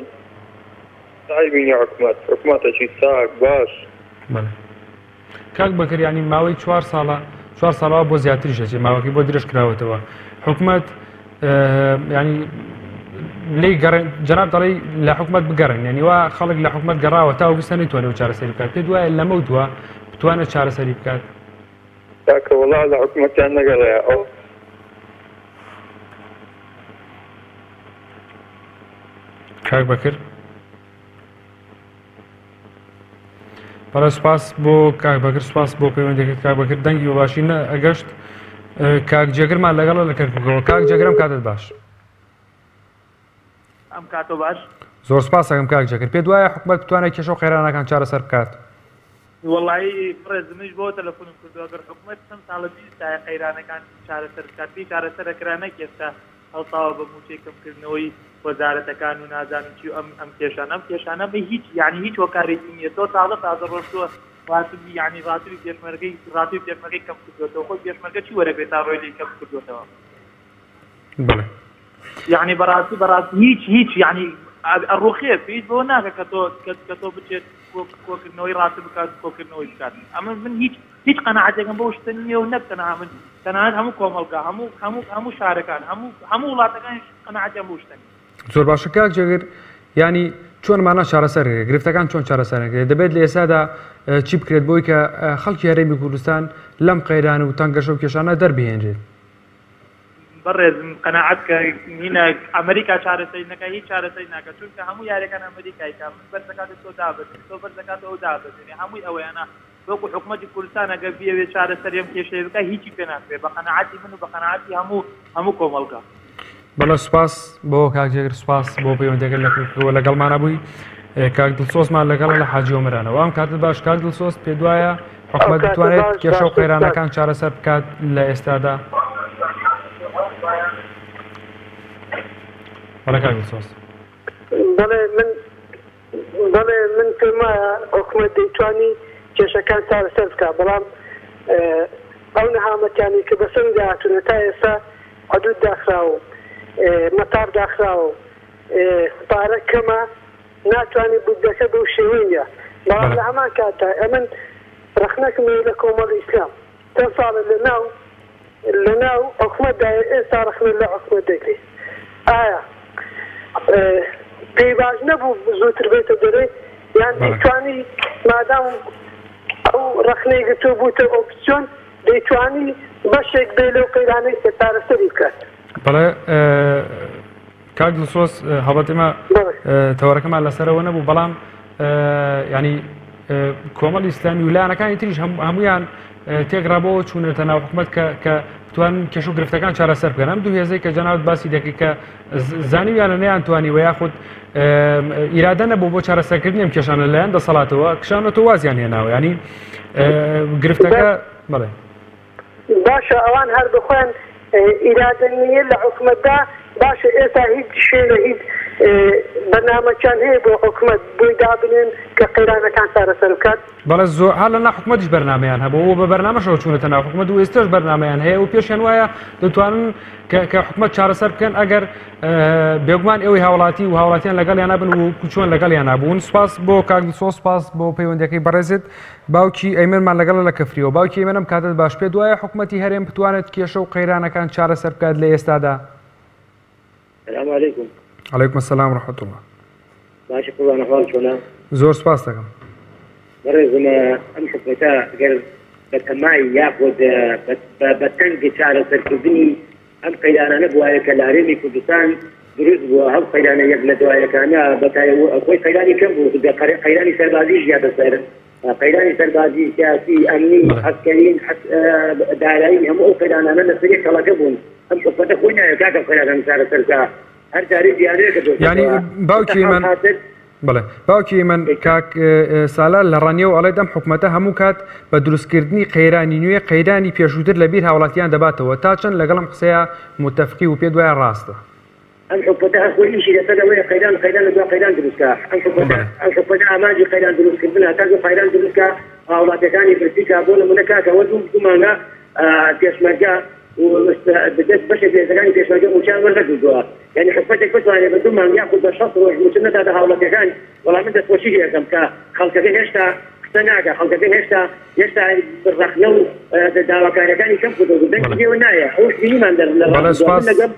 عەیبی نیە حکومەت حکومەتەکی چاک باش. بەڵێ کاک بەکر یانی ماوەی چوار ساڵە چوار ساڵەوە بۆ زیاتریش ئەچێ ماوەکەی بۆ درێژ کراوەتەوە حکومەت ینی لی گەڕێن جەناب دەڵێی لە حکومەت بگەڕێن یعنی وا خەڵک لە حکومەت گەڕاوە تا وگستە نەیتوانێت چارەسەری بکات پێ دوایە لەمە دووە بتوانێت چارەسەری بکات. کاکە وەڵا لە حکومەتیان نەگەڕێ ئەو. کاک بەکر. بەڵێ سوپاس بۆ کاک بەکر سوپاس بۆ پەیوەندەکەت کاک بەکر دەنگی بە باشی نە ئەگەشت کاک جێگرمان لەگەڵە لە کەرکووکەوە کاک جێگرم کاتت باش. ئەم کاتۆ باش. زۆر سوپاس ئەکەم کاک جێگر پێت وایە حکومەت بتوانێت کێشە و قەیرانەکان چارەسەر بکات؟ وەڵایی بەڕێز منیش بۆ تەلەفۆنم کردووە گەر حکومەت چەند ساڵە بیستایە قەیرانەکان چارەسەر بکات پێی چارەسەر ئەکرا نەک ئێستا هەڵساوە بە مووچەی کەمکردنەوەی وەزارەتەکان و نازانم چی و ئەم ئەم کێشانە ئەم کێشانە بە هیچ یعنی هیچ هۆکارێکی نییە تۆ تازە تازە ڕۆشتووە ڕاتبی یعنی ڕاتبی پێشمەرگەی ڕاتبی پێشمەرگەی کەم کردووەتەوە خۆی پێشمەرگە چی وەرەگرێت تا ڕۆی لێی کەم کردووەتەوە. بەڵێ. یعنی بەڕاستی بەڕاستی هیچ هیچ یعنی ئەڕوخێ پێویست بەوە ناکە کە تۆ کە تۆ بچێت کۆکردنەوەی ڕاست بکات کۆکردنەوەی بکات ئەمە من هیچ هیچ قەناعەتێکم بەو شتە نییە و نەک تەنها من تەنانەت هەموو کۆمەڵگا هەموو هەموو هەموو شارەکان هەموو هەموو وڵاتەکانیش قەناعەتیان بەو شتە نییە. زۆر باشە کاک جێگر ینی چۆن مانە چارەسەر گرفتەکان چۆن چارەسەر نەکرێت دەبێت لە ئێستادا چی بکرێت بۆی کە خەڵکی هەرێمی کوردستان لەم قەیران و تەنگەشە و کێشانە دەربهێنرێت؟ بەڕێزم قەناعەت کە هینا ئەمریکا چارەسەری نەکا هیچ چارەسەری ناکا چونکە هەموو یاریەکان ئەمریکای کا من بەرزەکاتە تۆ دابەزێنێ تۆ بەرزەکاتە ئەو دابەزێنێ هەمووی ئەوەیانە وەکو حکومەتی کوردستان ئەگەر بیەوێ چارەسەری ئەم کێشەیە بکا هیچی پێ ناکرێ بە قەناعەتی من و بە قەناعەتی هەموو هەموو کۆمەڵگا. بەڵێ سوپاس بۆ کاک جێگر سوپاس بۆ پەیوەندەکە لە کەرکوکەوە لەگەڵمانە بووی کاک دڵسۆزمان لەگەڵە لە حاجی ئۆمەرانەوە ئەم کاتت باش کاک دڵسۆز پێ دوایە حکومەت بتوانێت کێشە و قەیرانەکان چارەسەر بکات لە ئێستادا بەڵێ کاک دڵسۆز. بەڵێ من بەڵێ من پێم وایە حکومەت دەیتوانی کێشەکان چارەسەر بکات بەڵام ئەو نەهامەتیانەی کە بەسەریدا هاتوونە تا ئێستا حدود داخراوە و مەتار داخراوە و پارە کەمە ناتوانێت بودجەکە بەو شێوەی نیە بەڵام لە هەمان کاتدا ئەمن ڕەخنەکم هەیە لە کۆمەڵی ئیسلام چەند ساڵە لە ناو لە ناو حکومەتدایە ئێستا ڕەخنە لە حکومەت دەگرێ ئایا پێی باش نەبوو زووتر بێتە دەرێ یان دەیتوانی مادام ئەو ڕەخنەی گرتوو بووتە ئۆپسیۆن دەیتوانی بەشێک بێ لەو قەیرانەی کە چارەسەری بکات. بەڵێ کاک دڵسۆز هەڵبەت ئێمە تەوەرەکەمان لەسەرەوە نەبوو بەڵام ینی کۆمەڵی ئیسلامی و لایەنەکانی تریش هەمویان تێکڕا بۆ چوونەتە ناو حکومەت کە کە بتوان کێش و گرفتەکان چارەسەر بکەن ئەم دوو هێزەی کە جەنابت باسی دەکەی کە زانیویانە نەیانتوانی و یاخود ئیرادە نەبوو بۆ چارەسەرکردنی ئەم کێشانە لەلایەن دەسەڵاتەوە کشانەوە وازیان هێناوە ینی گرفتەکە بەڵێ باشە ئەوان هەر بەخۆیان ئیرادە نییە لە حکومەتدا باشە ئێستا هیچ شوێنە هیچ بەرنامەکیان هەیە بۆ حکومەت بۆی دابنێن کە قەیرانەکان چارەسەر بکات؟ بەڵێ زۆر هەر لە ناو حکومەتیش بەرنامەیان هەبوو و بە بەرنامەشەوە چوونەتە ناو حکومەت و ئێستاش بەرنامەیان هەیە و پێشیان وایە دەتوانن کە حکومەت چارەسەر بکەن ئەگەر بێگومان ئێوەی هاوڵاتی و هاوڵاتیان لەگەڵیان بن و چۆن لەگەڵیان بوون سپاس بۆ کاک دڵسۆز سپاس بۆ پەیوەندەکەی بەڕێزت باوکی ئەیمەنمان لەگەڵە لە کفریەوە. باوکی ئەیمەن ئەم کاتەت باش پێت وایە حکومەتی هەرێم بتوانێت کێشە و قەیرانەکان چارەسەر بکات لە ئێستادا؟ سلام علیکم. علیکم السلام و رحمة الله. باشی قوربان ئەحواڵ چۆنە؟ زۆر سپاس دەکەم. بەڕێزم ئەم حکومەتە گەر بە تەمای یاخود بە تەنگ چارەسەرکردنی ئەم قەیرانانە بوایە کە لە هەرێمی کوردستان دروست بووە ئەو قەیرانە یەک لە دوایەکانە بە خۆی قەیرانی کەم بوو قەیرانی سەربازیش زیادە سەر قەیرانی سەربازی سیاسی ئەمنی عەسکەری دارایی هەموو ئەو قەیرانانە لەسەر یەک کەڵەکە بوون ئەم حکومەتە خۆی ناوێت کاکە قەیرانە چارەسەر بکا. هەر جارێ بیانوێکە یانی دۆزێتەوە. باوکی حاڵ من حازر بەڵێ باوکی من کاک سالار لە ڕانیەوە ئەڵێت ئەم حکومەتە هەموو کات بە دروستکردنی قەیرانی نوێ قەیرانی پێشووتر لە بیر هاوڵاتیان دەباتەوە تا چەند لەگەڵ ئەم قسەیە موتەفقی و پێت وایە ڕاستە؟ ئەم حکومەتە هەر خۆی ئیشی لەسەر ئەوەیە قەیران قەیران لە دوا قەیران دروست کا. ئەم حکومەتە بەڵێ. ئەم حکومەتە ئامانجی قەیران دروست کردنە تاکو قەیران دروست کا هاوڵاتیەکانی برسی کا بۆ نمونە کاکە ئەوە دوو دوو مانگە پێشمەرگە و دەست بەشێک لە هێزەکانی پێشمەرگە موچەیان وەرنەگرتووە یانی حکومەتێک بتوانێت بە دوو مانگ یاخود بە 60 ڕۆژ موچە نەداتە هاوڵاتیەکان وەڵا من دەستخۆشی لێ ئەکەم کە خەڵکەکە هێشتا قسە ناکا خەڵکەکە هێشتا هێشتا ڕەخنە و داواکاریەکانی کەم کردووە دەنگی بەڵێ. لێوە نایە ئەوش بینیمان لە لە بەڵێ ڕابردووە من سوپاس. لەگەڵ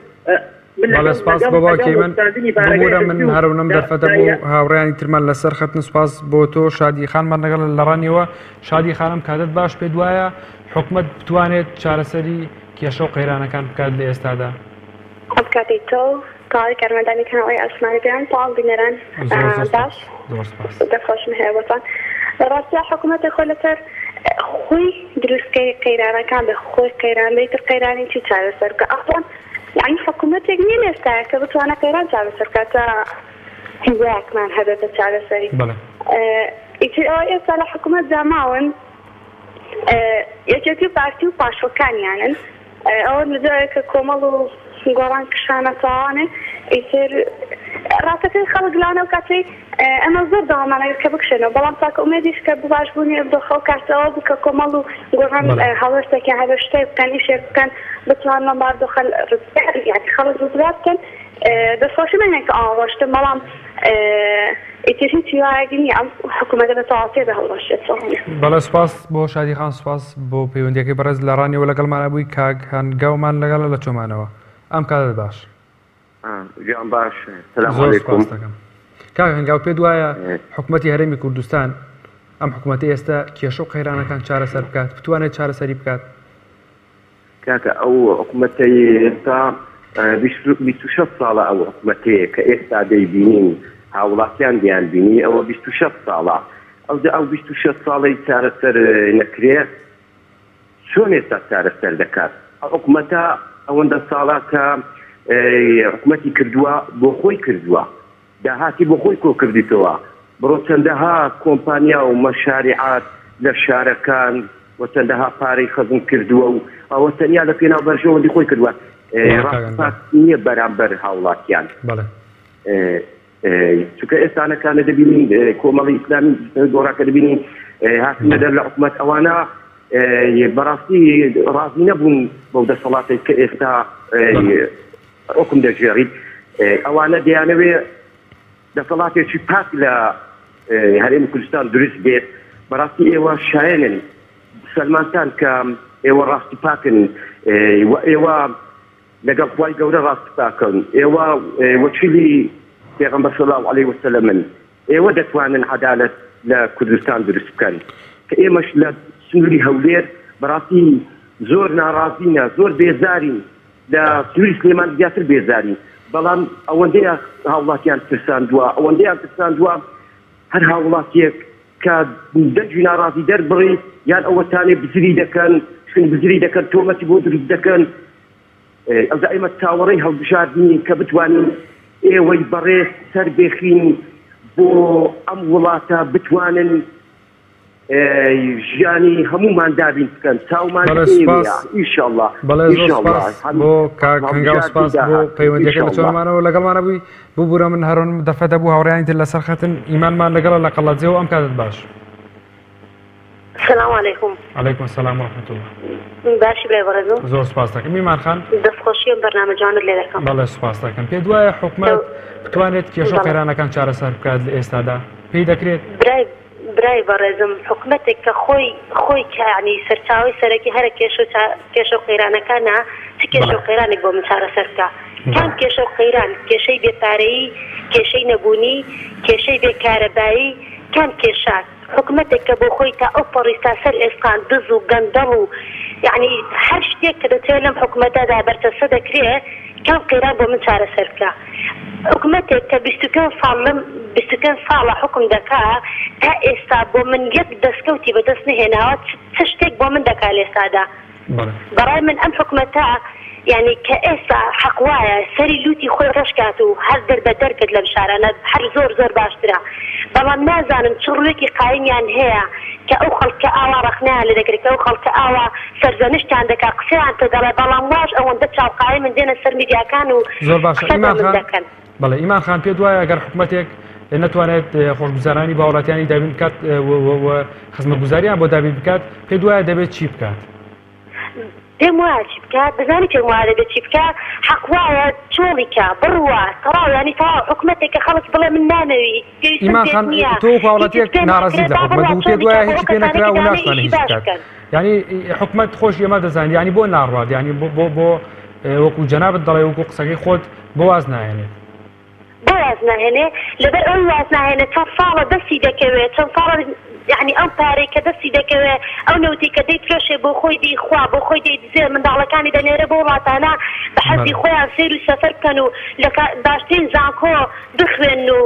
من بەڵێ لەگەڵ سپاس لەگەڵ بۆ لەگەڵ باوکی من وەستاندنی بارەگای ببورە من حزبی و هەرونم دەرفەتە بۆ دایە هاوڕێیانی ترمان لەسەر خەتن سپاس بۆ تۆ شادی خانمان لەگەڵ لە ڕانیەوە شادی خانم کاتت باش پێت وایە حکومەت بتوانێت چارەسەری کێشە و قەیرانەکان بکات لە ئێستادا؟ ئەم کاتەی تۆ و تەواوی کارمەندانی کەناڵی ئاسمانی پێیان تەواو بینەران زۆر زۆر باش سپاس زۆر سپاس. دەستخۆشم هەیە بۆتان. لە ڕاستیا حکومەتێک خۆی لەسەر خۆی دروستکەری قەیرانەکان بێ خۆی قەیران بێ ئیتر قەیرانی چی چارەسەر بکا ئەسڵەن یانی حکومەتێک نیە لە ئێستایا کە بتوانێ قەیران چارەسەر بکات تا هیوایەکمان هەبێت بە چارەسەری بەڵێ. ئیتر ئەوەی ئێستا لە حکومەتدا ماون یەکێتی و پارتی و پاشەکانیانن ئەوە لە جایەک کە کۆمەڵ و گۆڕان کشانە تاوانێ ئیتر ڕاستەکەی خەڵک لانە و کاتەی ئەمە زۆر داوامان ئەکرد کە بکشێنەوە بەڵام تاکە ئومێدیش کە بۆ باشبوونی ئەم دۆخە و کاتەوە بوو کە کۆمەڵ و گۆڕان هەڵوێستێکیان هەبێ شتێک بکەن ئیشێک بکەن بتوانن لەم باردۆخە ڕزگار یانی خەڵک ڕزگار بکەن دەستخۆشی من کە ئەوان ڕۆشتن بەڵام ئیتر هیچ هیوایەک نییە ئەم حکوومەتە بە تەواوەتی بێ هەڵوەشێتەوە. بەڵێ سوپاس بۆ شادی خان سوپاس بۆ پەیوەندیەکەی بەڕێز لە ڕانیەوە لەگەڵمانە بووی کاک هەنگاومان لەگەڵە لە چۆمانەوە ئەم کاتت باش. گیان باش سلام زۆر علیکم. سوپاس دەکەم کاک هەنگاو پێت وایە حکوومەتی هەرێمی کوردستان ئەم حکوومەتی ئێستا کێشە و قەیرانەکان چارەسەر بکات بتوانێت چارەسەری بکات؟ کاکە ئەو حکومەتەی ئێستا 26 ساڵە ئەو حکومەتەیە کە ئێستا دەیبینین هاوڵاتیان دەیانبینی ئەوە 26 ساڵە ئەوجا ئەو 26 ساڵەی چارەسەر نەکرێ چۆن ئێستا چارەسەر دەکات؟ ئەو حکومەتە ئەوەندە ساڵە کە حکومەتی کردووە بۆ خۆی کردووە داهاتی بۆ خۆی کۆکردیتەوە بڕۆ چەندەها کۆمپانیا و مەشاریعات لە شارەکان و چەندەها پارەی خەزن کردووە و ئەوە تەنیا لە پێناو بەرژەوەندی خۆی کردووە ڕاست نییە بەرامبەر هاوڵاتیان. بەڵێ. چونکە ئێستانەکانە دەبینین کۆمەڵی ئیسلامی گۆڕاکە دەبینین هاتنە دەر لە حکومەت ئەوانە بەڕاستی ڕازی نەبوون بەو دەسەڵاتێک کە ئێستا حکم دەگێڕیت ئەوانە دەیانەوێ دەسەڵاتێکی پاک لە هەرێمی کوردستان دروست بێت بەڕاستی ئێوە شایەنن سەلمانتان کە ئێوە ڕاستی پاکن و ئێوە لەگەڵ خوای گەورە ڕاست پاکن ئێوە وەکیلی پێغەمبەر صلی الله علیه وسلمن ئێوە دەتوانن عەدالەت لە کوردستان دروست بکەن کە ئێمەش لە سنووری هەولێر بەڕاستی زۆر ناڕازینە زۆر بێزارین لە سنووری سلێمان زیاتر بێزارین بەڵام ئەوەندەیان هاوڵاتیان ترساندووە ئەوەندەیان ترساندووە هەر هاوڵاتیەک کە دەنگی ناڕازی دەربڕی یان ئەوەتانێ بزری دەکەن شوێن بزری دەکەن تۆمەتی بۆ دروست دەکەن ئەوجا ئێمە چاوەڕێی هەڵبژاردنین کە بتوانین ئێوەی بەڕێز سەر بێخین بۆ ئەم وڵاتە بتوانن ژیانی هەموومان دابین بکەن چاومان بەڵێ ئێوەیە سوپاس ئیشەڵڵا بەڵێ زۆر ئیشەڵڵا سوپاس بۆ کاک هەنگاو هەڵبژاردنی سوپاس بۆ داهاتوو پەیوەندیەکە لە ئیشەڵڵا چۆنمانەوە لەگەڵمانە بووی ببورە من هەرۆنم دەرفەتە بوو هاوڕێیانی تر لەسەر خەتن ئیمانمان لەگەڵە لە قەڵادزێەوە ئەم کاتت باش. سلام علیکم. علیکم السلام و رحمة الله. باشی برای بەڕێزم. زۆر سوپاس دەکەم ئیمان خان. دەستخۆشی ئەم بەرنامە جوانەت لێ دەکەم. بەڵێ سوپاس دەکەم. پێت وایە حکومەت بتوانێت کێشە و قەیرانەکان چارەسەر بکات لە ئێستادا؟ پێی دەکرێت؟ برای برای بەڕێزم حکومەتێک کە خۆی خۆی کە یانی سەرچاوەی سەرەکی هەرە کێشە و کێشە و قەیرانەکانە چ کێشە و قەیرانێک بۆ من چارەسەر بکا؟ کام کێشە و قەیران؟ کێشەی بێ پارەیی، کێشەی نەبوونی، کێشەی بێ کارەبایی، کام کێشە؟ حکومەتێک کە بۆ خۆی تا ئەو پەڕی تا سەر ئێسقان دز و گەندەڵ و یەعنی هەر شتێک کە دەتەوێ لەم حکومەتەدا بەرجەستە دەکرێ کام قەیران بۆ من چارەسەر بکا؟ حکومەتێک کە 25 ساڵ لەم 25 ساڵە حوکم دەکا تا ئێستا بۆ من یەک دەسکەوتی بەدەست نەهێناوە چ شتێک بۆ من دەکا لێستادا؟ بەڕای من ئەم حکومەتە. یانی کە ئێستا حەق وایە سەری لوتی خۆی ڕەش کات و هەر دەر بە دەر بێت لەم شارانە هەر زۆر زۆر باشترە بەڵام نازانم چ ڕووێکی قایمیان هەیە کە ئەو خەڵکە ئاوا ڕەخنەیان لێ دەگرێت کە ئەو خەڵکە ئاوا سەرزەنشتیان دەکا قسەیان پێ دەڵێ بەڵام واش ئەوەندە چاو قایمن دێنە سەر میدیاکان و زۆر باشە قسە بە ئیمان من خان دەکەن. بەڵێ ئیمان خان پێت وایە گەر حکومەتێک نەتوانێت خۆشگوزارانی بە هاوڵاتیانی دابین بکات و خزمەتگوزاریان بۆ دابین بکات پێت وایە دەبێت چی بکات؟ پێم وایە چی بکا دەزانی پێم وایە دەبێ چی بکا حەق وایە چۆڵی کا بڕوا تەواو یانی تەواو حکومەتێک کە خەڵک بڵێ من نامەوی پێویستم ئیمان پێت خان نییە تۆ وەکو هیچت هاوڵاتیەک پێ ناڕازیت ناکرێ لە با حکومەت بڕوا و پێت چۆڵی وایە کا بۆ هیچی ئەو پێ کەسانەی نەکرا کە و دەیانەوێ ناشتوانێت ئیشی هیچ باش بکات بکەن. یانی حکومەت خۆشی ئێمە دەزانین یانی بۆ ناڕوات یانی بۆ بۆ بۆ وەکو جەنابت دەڵێ وەکو قسەکەی خۆت بۆ واز ناهێنێت؟ بۆ واز ناهێنێ؟ لەبەر ئەوەی واز ناهێنێ چەند ساڵە دەستی دەکەوێ چەند ساڵە یەعنی ئەو پارەی کە دەستی دەکەوێ ئەو نەوتەی کە دەیفرۆشێ بۆ خۆی دەیخوا بۆ خۆی دەیدزێ منداڵەکانی دەنێرێ بۆ وڵاتانە بە حەزی بەڵێ. خۆیان سەیر و سەفەر بکەن و لە باشترین زانکۆ بخوێنن و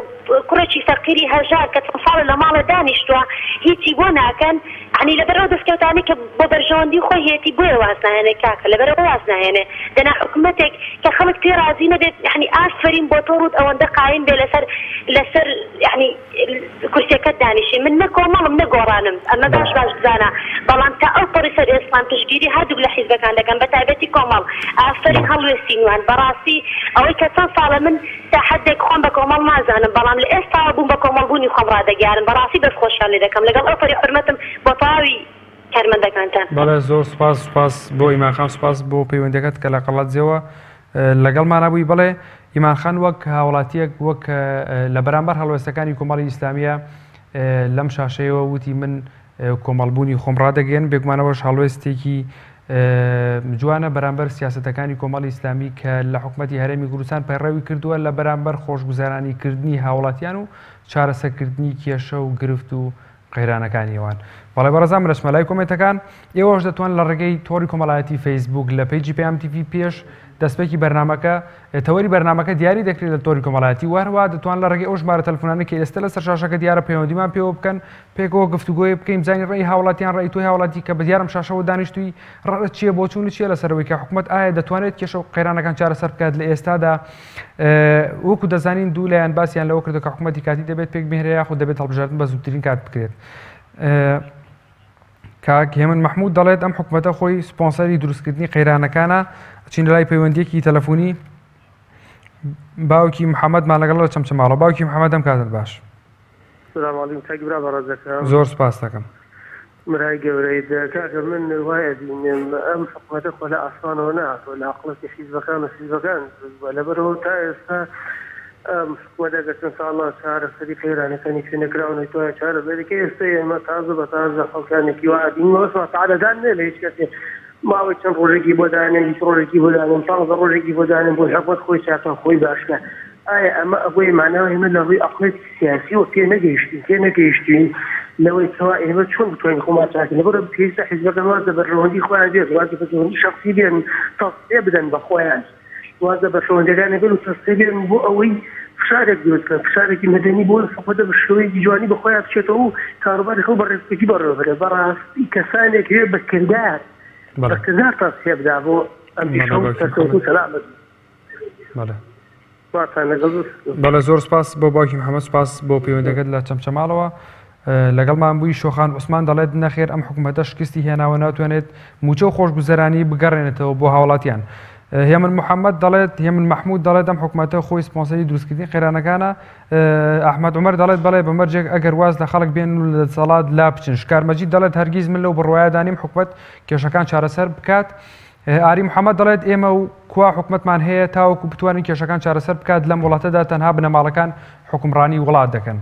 کوڕێکی فەقیری هەژار کە چەند ساڵە لە ماڵێ دانیشتوە هیچی بۆ ناکەن یەعنی لەبەر ئەو دەستکەوتانەی کە بۆ بەرژەوەندی خۆی هەیەتی بۆیە واز ناهێنێ کاکە لەبەر ئەوە واز ناهێنێ دەنا حکومەتێک کە خەڵک پێی ڕازی نەبێت یەعنی ئافەرین بۆ تۆ ڕووت ئەوەندە قایم بێ لەسەر لەسەر یەعنی کورسیەکەت دانیشی من نە کۆمەڵم نە گۆڕانم ئەمە باش باش بزانە بەڵام تا ئەو پەڕی سەر ئێسقان پشتگیری هەردووک لە حیزبەکان دەکەم بە تایبەتی کۆمەڵ ئافەرین هەڵوێستی نوان بەڕاستی ئەوەی کە چەند ساڵە من تا حەدێک خۆم بە کۆمەڵ نازانم بەڵام لە ئێستاوە بووم بە کۆمەڵ بوونی خۆم ڕادەگەیانم بەڕاستی دەست خۆشیان لێ دەکەم لەگەڵ ئەو پەری حورمەتم بۆ تەواوی کارمەندەکانتان. بەڵێ زۆر سوپاس سوپاس بۆ ئیمان خان سوپاس بۆ پەیوەندیەکەت کە لە قەڵادزێوە لەگەڵمانا بووی بەڵێ ئیمان خان وەک هاوڵاتیەک وەک لە بەرامبەر هەڵوێستەکانی کۆمەڵی ئیسلامیە لەم شاشەیەوە وتی من کۆمەڵبوونی خۆم ڕادەگەیەنم، بێگومانەوەش هەڵوێستێکی جوانە بەرامبەر سیاسەتەکانی کۆمەڵی ئیسلامی کە لە حکومەتی هەرێمی کوردستان پەیڕەوی کردووە لە بەرامبەر خۆشگوزەرانی کردنی هاوڵاتیان و چارەسەرکردنی کێشە و گرفت و قەیرانەکانی ئەوان. بەڵێ بەڕێزان من دەچمە لای کۆمێنتەکان ئێوەش دەتوان لە ڕێگەی تۆڕی کۆمەڵایەتی فەیسبوک لە پەیجی پەیام تیڤی پێش دەستپێکی بەرنامەکە تەوەری بەرنامەکە دیاری دەکرێت لە تۆری کۆمەڵایەتی و هەروەها دەتوان لە ڕێگەی ئەو ژمارە تەلەفۆنانە کە ئێستا لەسەر شاشەکە دیارە پەیوەندیمان پێوە بکەن پێکەوە گفتوگۆیە بکەین بزانین ڕێی هاوڵاتیان ڕێی تۆی هاوڵاتی کە بەدیارم شاشەوە دانیشتووی ڕەت چییە بۆچوونت چییە لەسەرەوەی کە حکومەت ئایا دەتوانێت کێشە و قەیرانەکان چارەسەر بکات لە ئێستادا وەکو دەزانین دوو لایەن باسیان لەوە کردو کە حکومەتی کاتی دەبێت پێک بهێنرێ یاخود دەبێت هەڵبژاردن بە زووترین کات بکرێت کاک هێمن مەحمود دەڵێت ئەم حکومەتە خۆی سپۆنسەری دروستکردنی قەیرانەکانە چین لای پەیوەندیەکی تەلەفۆنی باوکی محەممەدمان لەگەڵ لە چەمچەماڵە باوکی محەممەد ئەم کاتت باش سلام علیکم کاک برا بەڕێزەکەم زۆر سپاس دەکەم برای گەورەی کاکە من وای ئەبینم ئەم حکومەتە خۆ لە ئاسمانەوە نەهاتووە لە عەقڵەتی حیزبەکان و حیزبەکان دروست بووە لەبەرئەوە تا ئێستا ئەم حکومەتە کە چەند ساڵە چارەسەری قەیرانەکانی پێ نەکراوە نەیتوانێت چارەسەری کە ئێستا ئێمە تازە بە تازە خەڵکانێکی وا ئەبینین مەبەستمان سەعادەدان نیە لە هیچ کەسێ ماوەی چەند ڕۆژێکی بۆ دانێن 20 ڕۆژێکی بۆ دانێن 15 ڕۆژێکی بۆ دانێن بۆ حکومەت خۆی چاکە خۆی باشکە ئایا ئەمە ئەوەی ماناوە ئێمە لە ڕووی ئەقڵێکی سیاسیەوە پێ نەگەیشتین پێ نەگەیشتین لەوەی کەوا ئێمە چۆن بتوانین خۆمان چاکین لەبەر پێویستە حیزبەکان واز لە بەرژەوەندی خۆیان بێن واز لە بەرژەوەندی شەخسی بێن تەسفیە بدەن بە خۆیان واز لە بەرژەوەندیەکانیان بێن و تەسفیە بێن بۆ ئەوەی فشارێک دروست بکەن فشارێکی مەدەنی بۆ حکومەتە بە شێوەیەکی جوانی بە خۆیان بچێتەوە و کاروباری خەڵک بە ڕێکوپێکی بەڕێوە بەرێ بەڕاستی کەسانێک هەیە بە کردار بە کردار تەسفیە بدا بۆ ئەم ئیشە و سەرکەوتوو سەلامەت بەڵێ بەڵێ زۆر سپاس بۆ باوکی محەممەد سپاس بۆ پەیوەندەکەت لە چەمچەماڵەوە لەگەڵمان بووی شۆخان عوسمان دەڵێت نەخێر ئەم حکوومەتە شکستی هێناوە ناتوانێت موچە و خۆشگوزەرانی بگەڕێنێتەوە بۆ هاوڵاتیان. هێمن محەممەد دەڵێت هێمن مححمود دەڵێت ئەم حکوومەتە خۆی سپۆنسەری دروستکردنی قەیرانەکانە ئەحمد عمر دەڵێت بەڵێ بە مەرجێک ئەگەر واز لە خەڵک بێن و لە دەسەڵات لا بچن شکار مەجید دەڵێت هەرگیز من لەو بڕوایەدانیم حکومت کێشەکان چارەسەر بکات ئاری محەمەد دەڵێت، ئێمە و کوا حکومەتمان هەیە تاوەکو بتوانین کێشەکان چارەسەر بکات، لەم وڵاتەدا تەنها بنەماڵەکان حوکمڕانی وڵات دەکەن.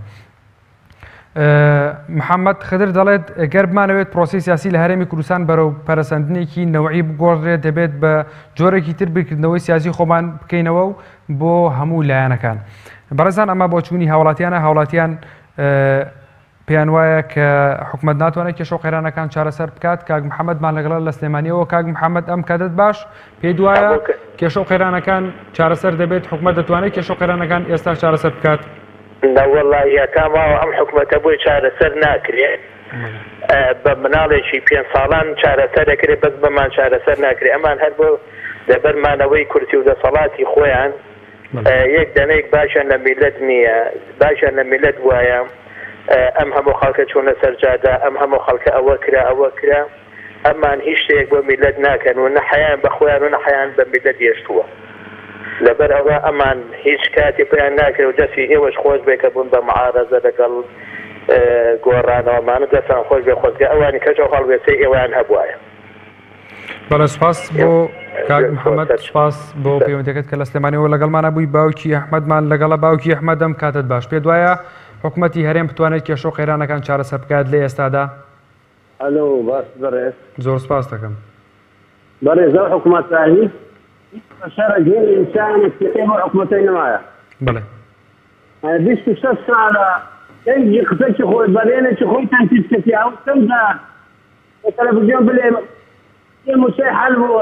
محەمەد خدر دەڵێت، گەر بمانەوێت پرۆسەی سیاسی لە هەرێمی کوردستان بەرەو پەرەسەندنێکی نەوعی بگۆڕدرێت، دەبێت بە جۆرێکی تر بیرکردنەوەی سیاسی خۆمان بکەینەوە و بۆ هەموو لایەنەکان. بەڕێزان ئەمە بۆچوونی هاوڵاتیانە، هاوڵاتیان پێیان وایە کە حکومەت ناتوانێت کێشە و قەیرانەکان چارەسەر بکات. کاک محەممەدمان لەگەڵە لە سلێمانیەوە. کاک محەممەد ئەم کاتت باش، پێت وایە کێشە و قەیرانەکان چارەسەر دەبێت؟ حکومەت دەتوانێت کێشە و قەیرانەکان ئێستا چارەسەر بکات؟ نەوەڵا یەکا ماوە ئەم حکومەتە بۆی چارەسەر ناکرێ بە مناڵێکی پێنج ساڵان چارەسەر ئەکرێ بەس بەمان چارەسەر ناکرێ ئەمان هەر بۆ. لەبەر مانەوەی کورسی و دەسەڵاتی خۆیان یەک دەنەیک باشیان لە میللەت نییە، باشیان لە میللەت بوایە ئەم هەموو خەڵکە چوونە سەر جادە، ئەم هەموو خەڵکە ئەوە کرا ئەوە کرا، ئەمان هیچ شتێک بۆ میللەت ناکەن و نە حەیایان بە خۆیان و نە حەیایان بە میللەت هێشتووە. لەبەر ئەوە ئەمان هیچ کاتێ پێیان ناکرێ و دەستی ئێوەش خۆش بێ کە بوون بە معارەزە لەگەڵ گۆڕانەوە ئەمانە دەستان خۆش بێ خۆزگە ئەوانی کەش ئەو هەڵوێستەی ئێوەیان هەبوایە. بەڵێ سوپاس بۆ کاک محەممەد سوپاس بۆ پەیوەندەکەت کە لە سلێمانیەوە لەگەڵمانە بووی باوکی ئەحمەدمان لەگەڵە باوکی ئەحمەدەم کاتت باش پێ دوایە حکوومەتی هەرێم بتوانێت کێشە و قەیرانەکان چارەسەر بکات لە ئێستادا ئەلۆ باش بەڕێز. زۆر سپاس دەکەم. بەڕێز ئەو حکومەتە هیچ هیچ بەشەرە هیچ ئینسانێک سیقەی بەو حکومەتەی نەمایە. بەڵێ. 26 ساڵە دەنگی قسەکی خۆی بەلێنێکی خۆی تەنفیز کردی ئەو چەند جار لە تەلەفزیۆن بلێ مووچەی حەل بوو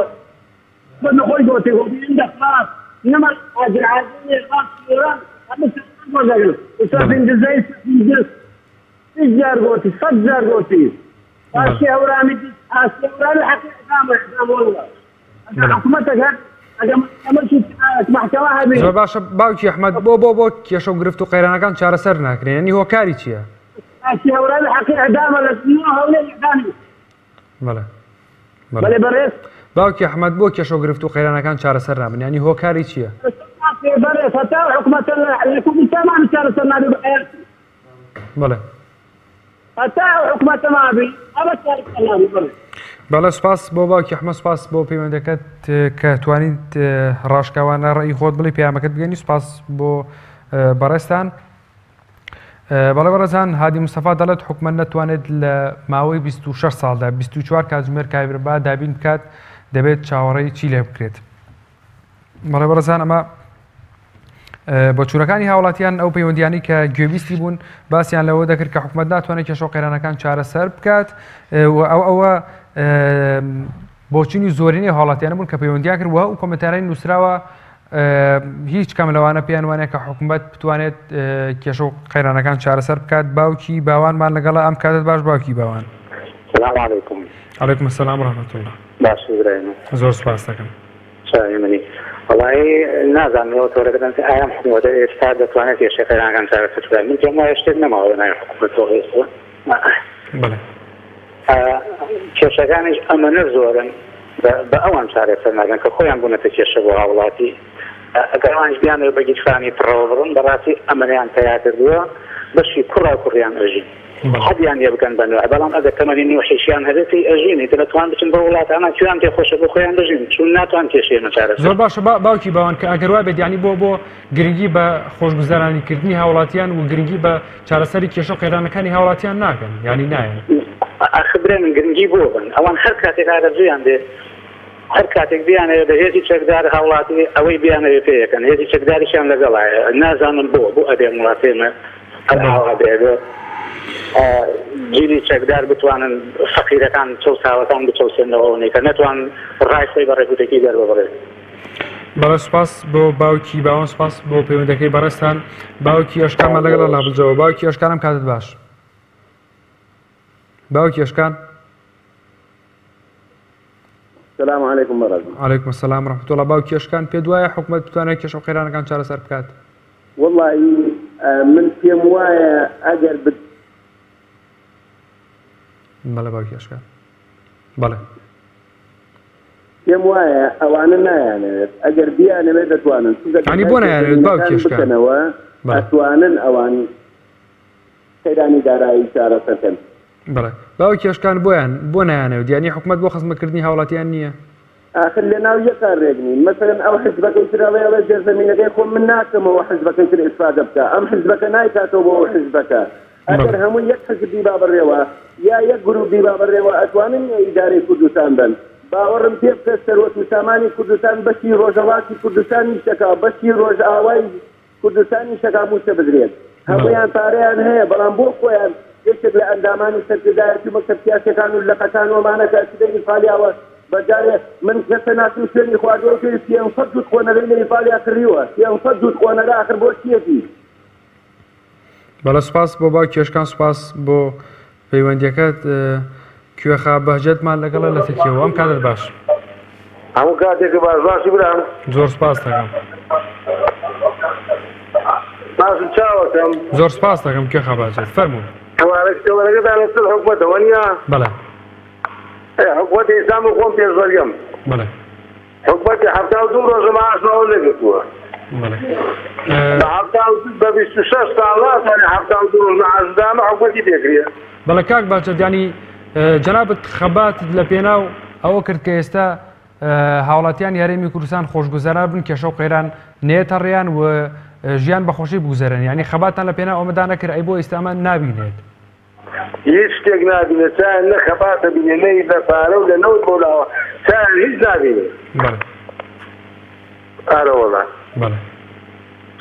بە خۆی گۆتی گۆتی ئیندە خلاص نەما حاجر عازمی خلاص ئێران هەموو سەرمان وەردەگرن وسەفین دزەی سەفین دز 20 جار گۆتی 100 جار گۆتی ئاشتی هەورامی ئاشتی هەورامی حەقی ئیعدامە ئیعدام واللە ئەگەر حکومەتێک هەر ئەگەر محکەمەکی محکەمە هەبێ زۆر باشە باوکی ئەحمەد بۆ بۆ بۆ کێشە و گرفت و قەیرانەکان چارەسەر ناکرێن یعنی هۆکاری چییە؟ ئاشتی هەورامی حەقی ئیعدامە لە دنیا هەولێر ئیعدامی بەڵێ بەڵێ بەڕێز باوکی ئەحمەد بۆ کێشە و گرفت و قەیرانەکان چارەسەر نابن یعنی هۆکاری چییە؟ بەڕێز هەتا حکومەتە لە کوردستان چارەسەر نابێ بە حەیاتی بەڵێ. هەتا ئەو حکومەتە مابی ئەمە چارەسەر نابی بەڵێ. بەڵێ سوپاس بۆ باوکی ئەحمەد سوپاس بۆ پەیوەندەکەت کە توانیت ڕاشکاوانە ڕێی خۆت بڵی پەیامەکەت بگەنی سوپاس بۆ بەڕێزتان بەڵێ بەڕێزان هادی مستەفا دەڵێت حکومەت نەتوانێت لە ماوەی 26 ساڵدا 24 کاتژمێر کارەبا دابین بکات دەبێت چاوەڕێی چی لێ بکرێت بەڵێ بەڕێزان ئەمە بۆچوونەکانی هاوڵاتیان ئەو پەیوەندیانی کە گوێبیستی بوون باسییان لەوە دەکرد کە حکوومەت ناتوانێت کێشە و قەیرانەکان چارەسەر بکات و ئەو ئەوە بۆچوونی زۆرینەی هاوڵاتیانە بوون کە پەیوەندیان کرد و ئەو کۆمنتارانی نووسراوە هیچ کام لەوانە پێیان وانە کە حکوومەت بتوانێت کێشە و قەیرانەکان چارەسەر بکات باوکی باوانمان لەگەڵە ئەم کاتت باش باوکی باوان سلام علیکم علیکم السلام ورحمة الله باشی برایم زۆر سپاس دەکەم چاوی منی وەڵایی نازانم ئێوە تۆرەکەتان چ ئایا ئەم حکوومەتە ئێستا دەتوانێت کێشەی قەیرانەکان چارەسەر بکات من پێم وایە شتێک نەماوە بە ناوی حکوومەتەوە ئێستا بەڵێ کێشەکانیش ئەمەنە زۆرن بە ئەوان چارەسەر ناکەن کە خۆیان بوونەتە کێشە بۆ هاوڵاتی ئەگەر ئەوانیش بیانەوێت بە گیرفانی پڕەوە بڕن بەڕاستی ئەمەنەیان پەیا کردووە بەشی کوڕا کوڕیان ئەژین حەدیان لێ بکەن بە نوح بەڵام ئەگەر تەمەنی نوحیشیان هەبێت پێی ئەژین ئیتر ئەتوان بچن بۆ وڵاتانە کوێیان پێ خۆشە بۆ خۆیان بژین چون ناتوان کێشەی ئێمە چارەسەر زۆر باشە با باوکی باوان کە ئەگەر وابێت یانی بۆ بۆ گرنگی بە خۆشگوزەرانی کردنی هاوڵاتیان و گرنگی بە چارەسەری کێشە و قەیرانەکانی هاوڵاتیان ناکەن یانی نایەن. ئاخر برای من گرنگی بۆ بن ئەوان هەر کاتێک ئارەزوویان بێ هەر کاتێک بیانەوێ بە هێزی چەکدار هاوڵاتی ئەوەی بیانەوێ پێ ئەکەن هێزی چەکداریشیان لەگەڵایە نازانم بۆ بۆ ئەبێ ئەم وڵاتەی ئێمە هەر ئاوا بێ ئەبێ جیلی چەکدار بتوانن فەقیرەکان چەوساوەکان بچەوسێنەوە ئەوەنەی کە نەتوان ڕای خۆی بە ڕێکوپێکی دەرببڕێت. بەڵێ سوپاس بۆ باوکی باوان سوپاس بۆ پەیوەندەکەی بەڕێزتان باوکی ئەشکانمان لەگەڵ لابلجەوە باوکی ئەشکانم کاتت باش باوکی ئەشکان سلام علیکم بەڕێزم. علیکم السلام ورحمة الله باوکی ئەشکان پێت وایە حکومەت بتوانێت کێشە و قەیرانەکان چارەسەر بکات؟ وەڵایی من پێم وایە ئەگەر بت. بەڵێ باوکی ئەشکان بەڵێ. پێم وایە ئەوانە نایانەوێت ئەگەر بیانەوێت دەتوانن چونکە یانی بۆ دەرگای نایانەوێت باوکی ژێرزەمینەکان ئەشکان بکەنەوە بەڵێ. ئەتوانن ئەوان قەیرانی دارایی چارەسەر کەن. بەڵێ باوە کێشکان بۆیان بۆ نایانەوێت یانی حکومەت بۆ خزمەتکردنی هاوڵاتیان نییە؟ ئاخر لەناو یەکا رێک نین مەسەلەن ئەو حزبەکەی تر ئەڵێ ئەڵێ ژێرزەمینەکەی خۆم من ناکەمەوە حزبەکەی تر ئیسفادە بکا ئەم حزبەکە نایکاتەوە بۆ ئەو حزبەکە ئەگەر هەموو یەک حزب بیبا بەڕێوە یا یەک گروپ بیبا بەڕێوە ئەتوانن ئیدارەی کوردستان بەن باوەڕم پێ بکە سەروەت و سامانی کوردستان بەشی ڕۆژهەڵاتی کوردستانیش دەکا بەشی ڕۆژئاوای کوردستانی شەکا مووچە بدرێت. هەموویان پارەیان هەیە، بەڵام بۆ خۆیان یەکێک لە ئەندامانی سەرکردایەتی و مەکتەب سیاسیەکان و لقەکان و ئەمانە کە ئەچیتە ئیتالیاوە بە جارێ من کەسە ناسم شوێنی خواردووە وتویەتی 500 جووت قۆنەرەی لە ئیتالیا کڕیوە 500 جووت قۆنەرە ئاخر بۆ چیەتی؟ بەڵێ سوپاس بۆ باوکی ئەشکان سوپاس بۆ پەیوەندیەکەت کوێخا بەهجەتمان لەگەڵە لە ترکیەوە ئەم کاتت باش. هەموو کاتێکە باش باشی برام. زۆر سپاس دەکەم. باشم چاوەکەم. زۆر سپاس دەکەم کوێخا باجێت فەرموون. تەوارەک تەوەرەکەتان لەسەر حکومەتە وەنیە؟ بەڵێ. ئێ حکومەتی ئیسلام و خۆم پێشمەرگەم. بەڵێ. حکومەتی 72 ڕۆژە معاشمان وەرنەگرتووە. بەڵێ. بە 72 بە 26 ساڵ ناتوانێ 72 ڕۆژ معاش بدە ئەمە حکومەتی پێکرێ. بەڵێ کاک باجەت یانی جەنابت خەباتت لە پێناو ئەوە کرد کە ئێستا هاوڵاتیانی هەرێمی کوردستان خۆشگوزەران بن کێشە و قەیران نێتە ڕێیان و ژیان بەخۆشی بگوزەرن یعنی خەباتان لە پێناو ئەمەدا نەکرد ئەی بۆ ئێستا ئەمە نابینێت هیچ شتێک نابینێت چایان نە خەباتە بینێ نە لە پارە و لە نەوت بۆ لاوە چایان هیچ نابینێ بەڵێ ئارەوەڵا بەڵێ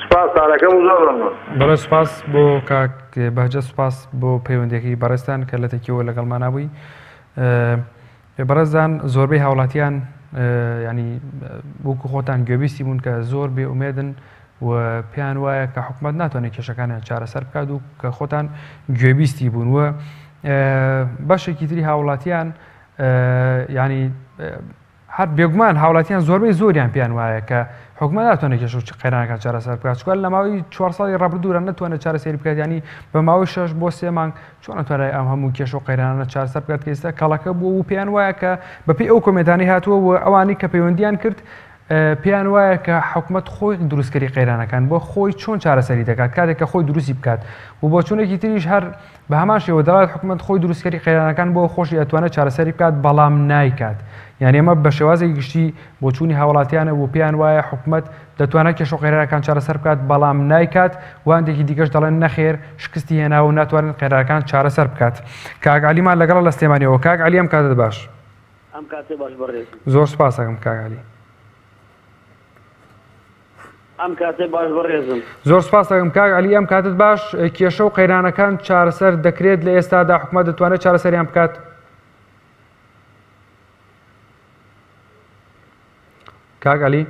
سپاس تانەکەم و زۆر مەمنون. بەڵێ سوپاس بۆ کاک بەهجەت سوپاس بۆ پەیوەندیەکەی بەڕێزتان کە لە تەکیەوە لەگەڵمانا بووی بەڕێزان زۆربەی هاوڵاتیان ینی وەکو خۆتان گوێبیستی بوون کە زۆر بێ ئومێدن و پێیان وایە کە حکوومەت ناتوانێت کێشەکانیان چارەسەر بکات و کە خۆتان گوێبیستی بوون و بەشێکی تری هاوڵاتیان ینی هەر بێگومان هاوڵاتیان زۆربەی زۆریان پێیان وایە کە حکومەت ناتوانێت کێشە و قەیرانەکان چارەسەر بکات چونکە لە ماوەی چوار ساڵی ڕابردوورا نەتوانێت چارەسەری بکات یانی بە ماوەی شەش بۆ سێ مانگ چۆن ئەتوانێت ئەم هەموو کێشە و قەیرانانە چارەسەر بکات کە ئێستا کەڵەکە بووە و پێیان وایە کە بەپێی ئەو کۆمێنتانەی هاتووە و ئەوانەی کە پەیوەندیان کرد پێیان وایە کە حکومەت خۆی دروستکەری قەیرانەکان بۆ خۆی چۆن چارەسەری دەکات کاتێک کە خۆی دروستی بکات و بۆچوونێکی تریش هەر بە هەمان شێوە دەڵێت حکومەت خۆی دروستکەری قەیرانەکان بۆ خۆشی ئەتوانێت چارەسەری بکات بەڵام نایکات یانی ئەمە بە شێوازێکی گشتی بۆچوونی هاوڵاتیانە و پێیان وایە حکومەت دەتوانێت کێشە و قەیرانەکان چارەسەر بکات بەڵام نایکات و هەندێکی دیکەش دەڵێن نەخێر شکستی هێناوە و ناتوانێت قەیرانەکان چارەسەر بکات کاک عەلیمان لەگەڵە لە سلێمانیەوە کاک عەلی ئەم کاتەت باش. ئەم کاتەت باش بەڕێزم. زۆر سوپاس ئەکەم کاک عەلی. ئەم کاتە باش بەڕێزم. زۆر سوپاس دەکەم کاک عەلی ئەم کاتت باش کێشە و قەیرانەکان چارەسەر دەکرێت لە ئێستادا حکومەت دەتوانێت چارەسەریان بکات؟ کاک عەلی.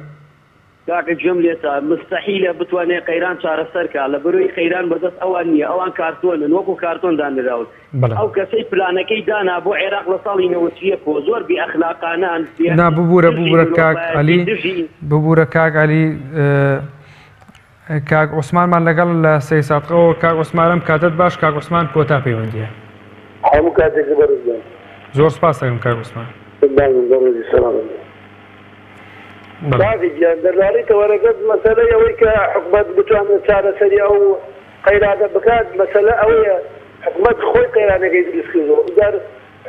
کاکە گوێم لێتە مستەحیلە بتوانێ قەیران چارەسەر کا لەبەرئەوەی قەیران بەدەست ئەوان نییە ئەوان کارتۆنن وەکو کارتۆن دانراون ئەو کەسەی پلانەکەی دانا بۆ عێراق لە ساڵی 91 وە زۆر بێ ئەخلاقانان نا ببورە ببورە کاک عەلی ببورە کاک عەلی کاک عوسمانمان لەگەڵ لە سەیسادقەوە کاک عوسمانم کاتت باش کاک عوسمان کۆتا پەیوەندیە هەموو کاتێک بەڕێز بن. زۆر سپاس دەکەم کاک عوسمان. بەڕێزی سەلام. کاک گیان دەربارەی تەوەرەکەت مەسەلەی ئەوەی کە حکومەت بتوانێت چارەسەری ئەو قەیرانە بکات مەسەلە ئەوەیە حکومەت خۆی قەیرانەکەی دروست کردووە ئەوجار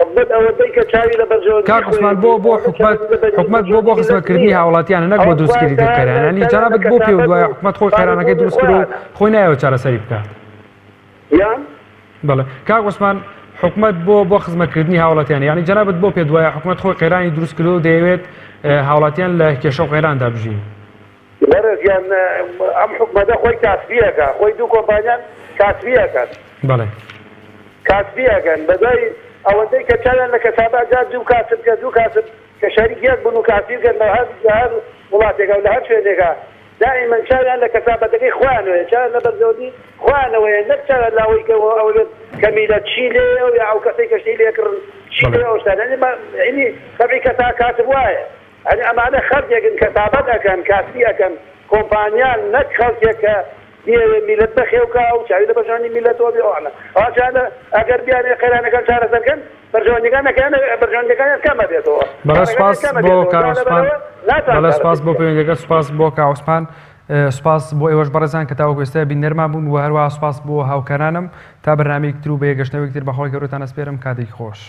حکومەت ئەوەندەی کە چاوی لە بەرژەوەندی کاک عوسمان بۆ خۆیەتی بۆ ئەوەندە حکومەت چاوی لە حکومەت بۆ بۆ بەرژەوەندی میللەت خزمەتکردنی نییە هاوڵاتیانە نەک ئەوە بۆ دروستکردنی خۆیان قەیران لە یانی چاویان لە جەنابت بۆ پێوت کەسابەت وایە و حکومەت خۆی قەیرانەکەی بارودۆخی دروست کردووە و خۆیانە خۆی نایەوێت چارەسەری بکات یان بەڵێ کاک عوسمان حکومەت بۆ بۆ خزمەتکردنی هاوڵاتیان یانی جەنابت بۆ پێت وایە حکومەت خۆی قەیرانی دروست کردووە و دەیەوێت هاوڵاتیان لە کێشە و قەیراندا بژین؟ بەڕێز گیان ئەم حکومەتە خۆی کاسبی ئەکا خۆی دوو کۆمپانیان کاسبی ئەکات. بەڵێ. کاسبی ئەکەن بەدوای ئەوەندەی کە چاویان لە کەسابە جا دوو کاسب کە دوو کاسب کە شەریک یەک بن و کاسبی بکەن لە هەر لە هەر وڵاتێکا و لە هەر شوێنێکا دائیمەن چاویان لە کەسابەتەکەی خۆیانەوەیە چاویان لە بەرژەوەندی خۆیانەوەیە نەک چاویان لە ئەوەی کە ئەوە بێت کە میلەت چی لێیە و یا ئەو کەسەی کە شتی لێ کڕن چی بەڵێ. لێیە ئەو شتانە یانی یانی تەبعی کەسا کاسب وایە. ئەرێ ئەمانە خەرجێکن کەسابەت ئەکەن کاسبی ئەکەن کۆمپانیان نەک خەڵکێک کە بیەوێ میلەت بەخێو کا و چاوی لە بەرژەوەندی میلەتەوە بێ ئەوانە ئەوان چاویان لە ئەگەر بیانەوێ قەیرانەکان چارەسەر کەن بەرژەوەندیەکان نەکەیان بەرژەوەندیەکانیان کەم ئەبێتەوە بەڵێ پارەکانیان سوپاس کەم بۆ ئەبێتەوە کاک جا عوسمان لەبەرئەوە ناتوانن بەڵێ سوپاس چارەسەری بۆ بکەن. پەیوەندیەکەت سوپاس بۆ کاک عوسمان سوپاس بۆ ئێوەش بەڕێزان کە تاوەکو ئێستا بینەرمان بوون و هەروەها سوپاس بۆ هاوکارانم تا بەرنامەیەکی تر و بە یەکگەشتنەوەیەکی تر بەخوای گەورەتان ئەسپێرم کاتێکی خۆش.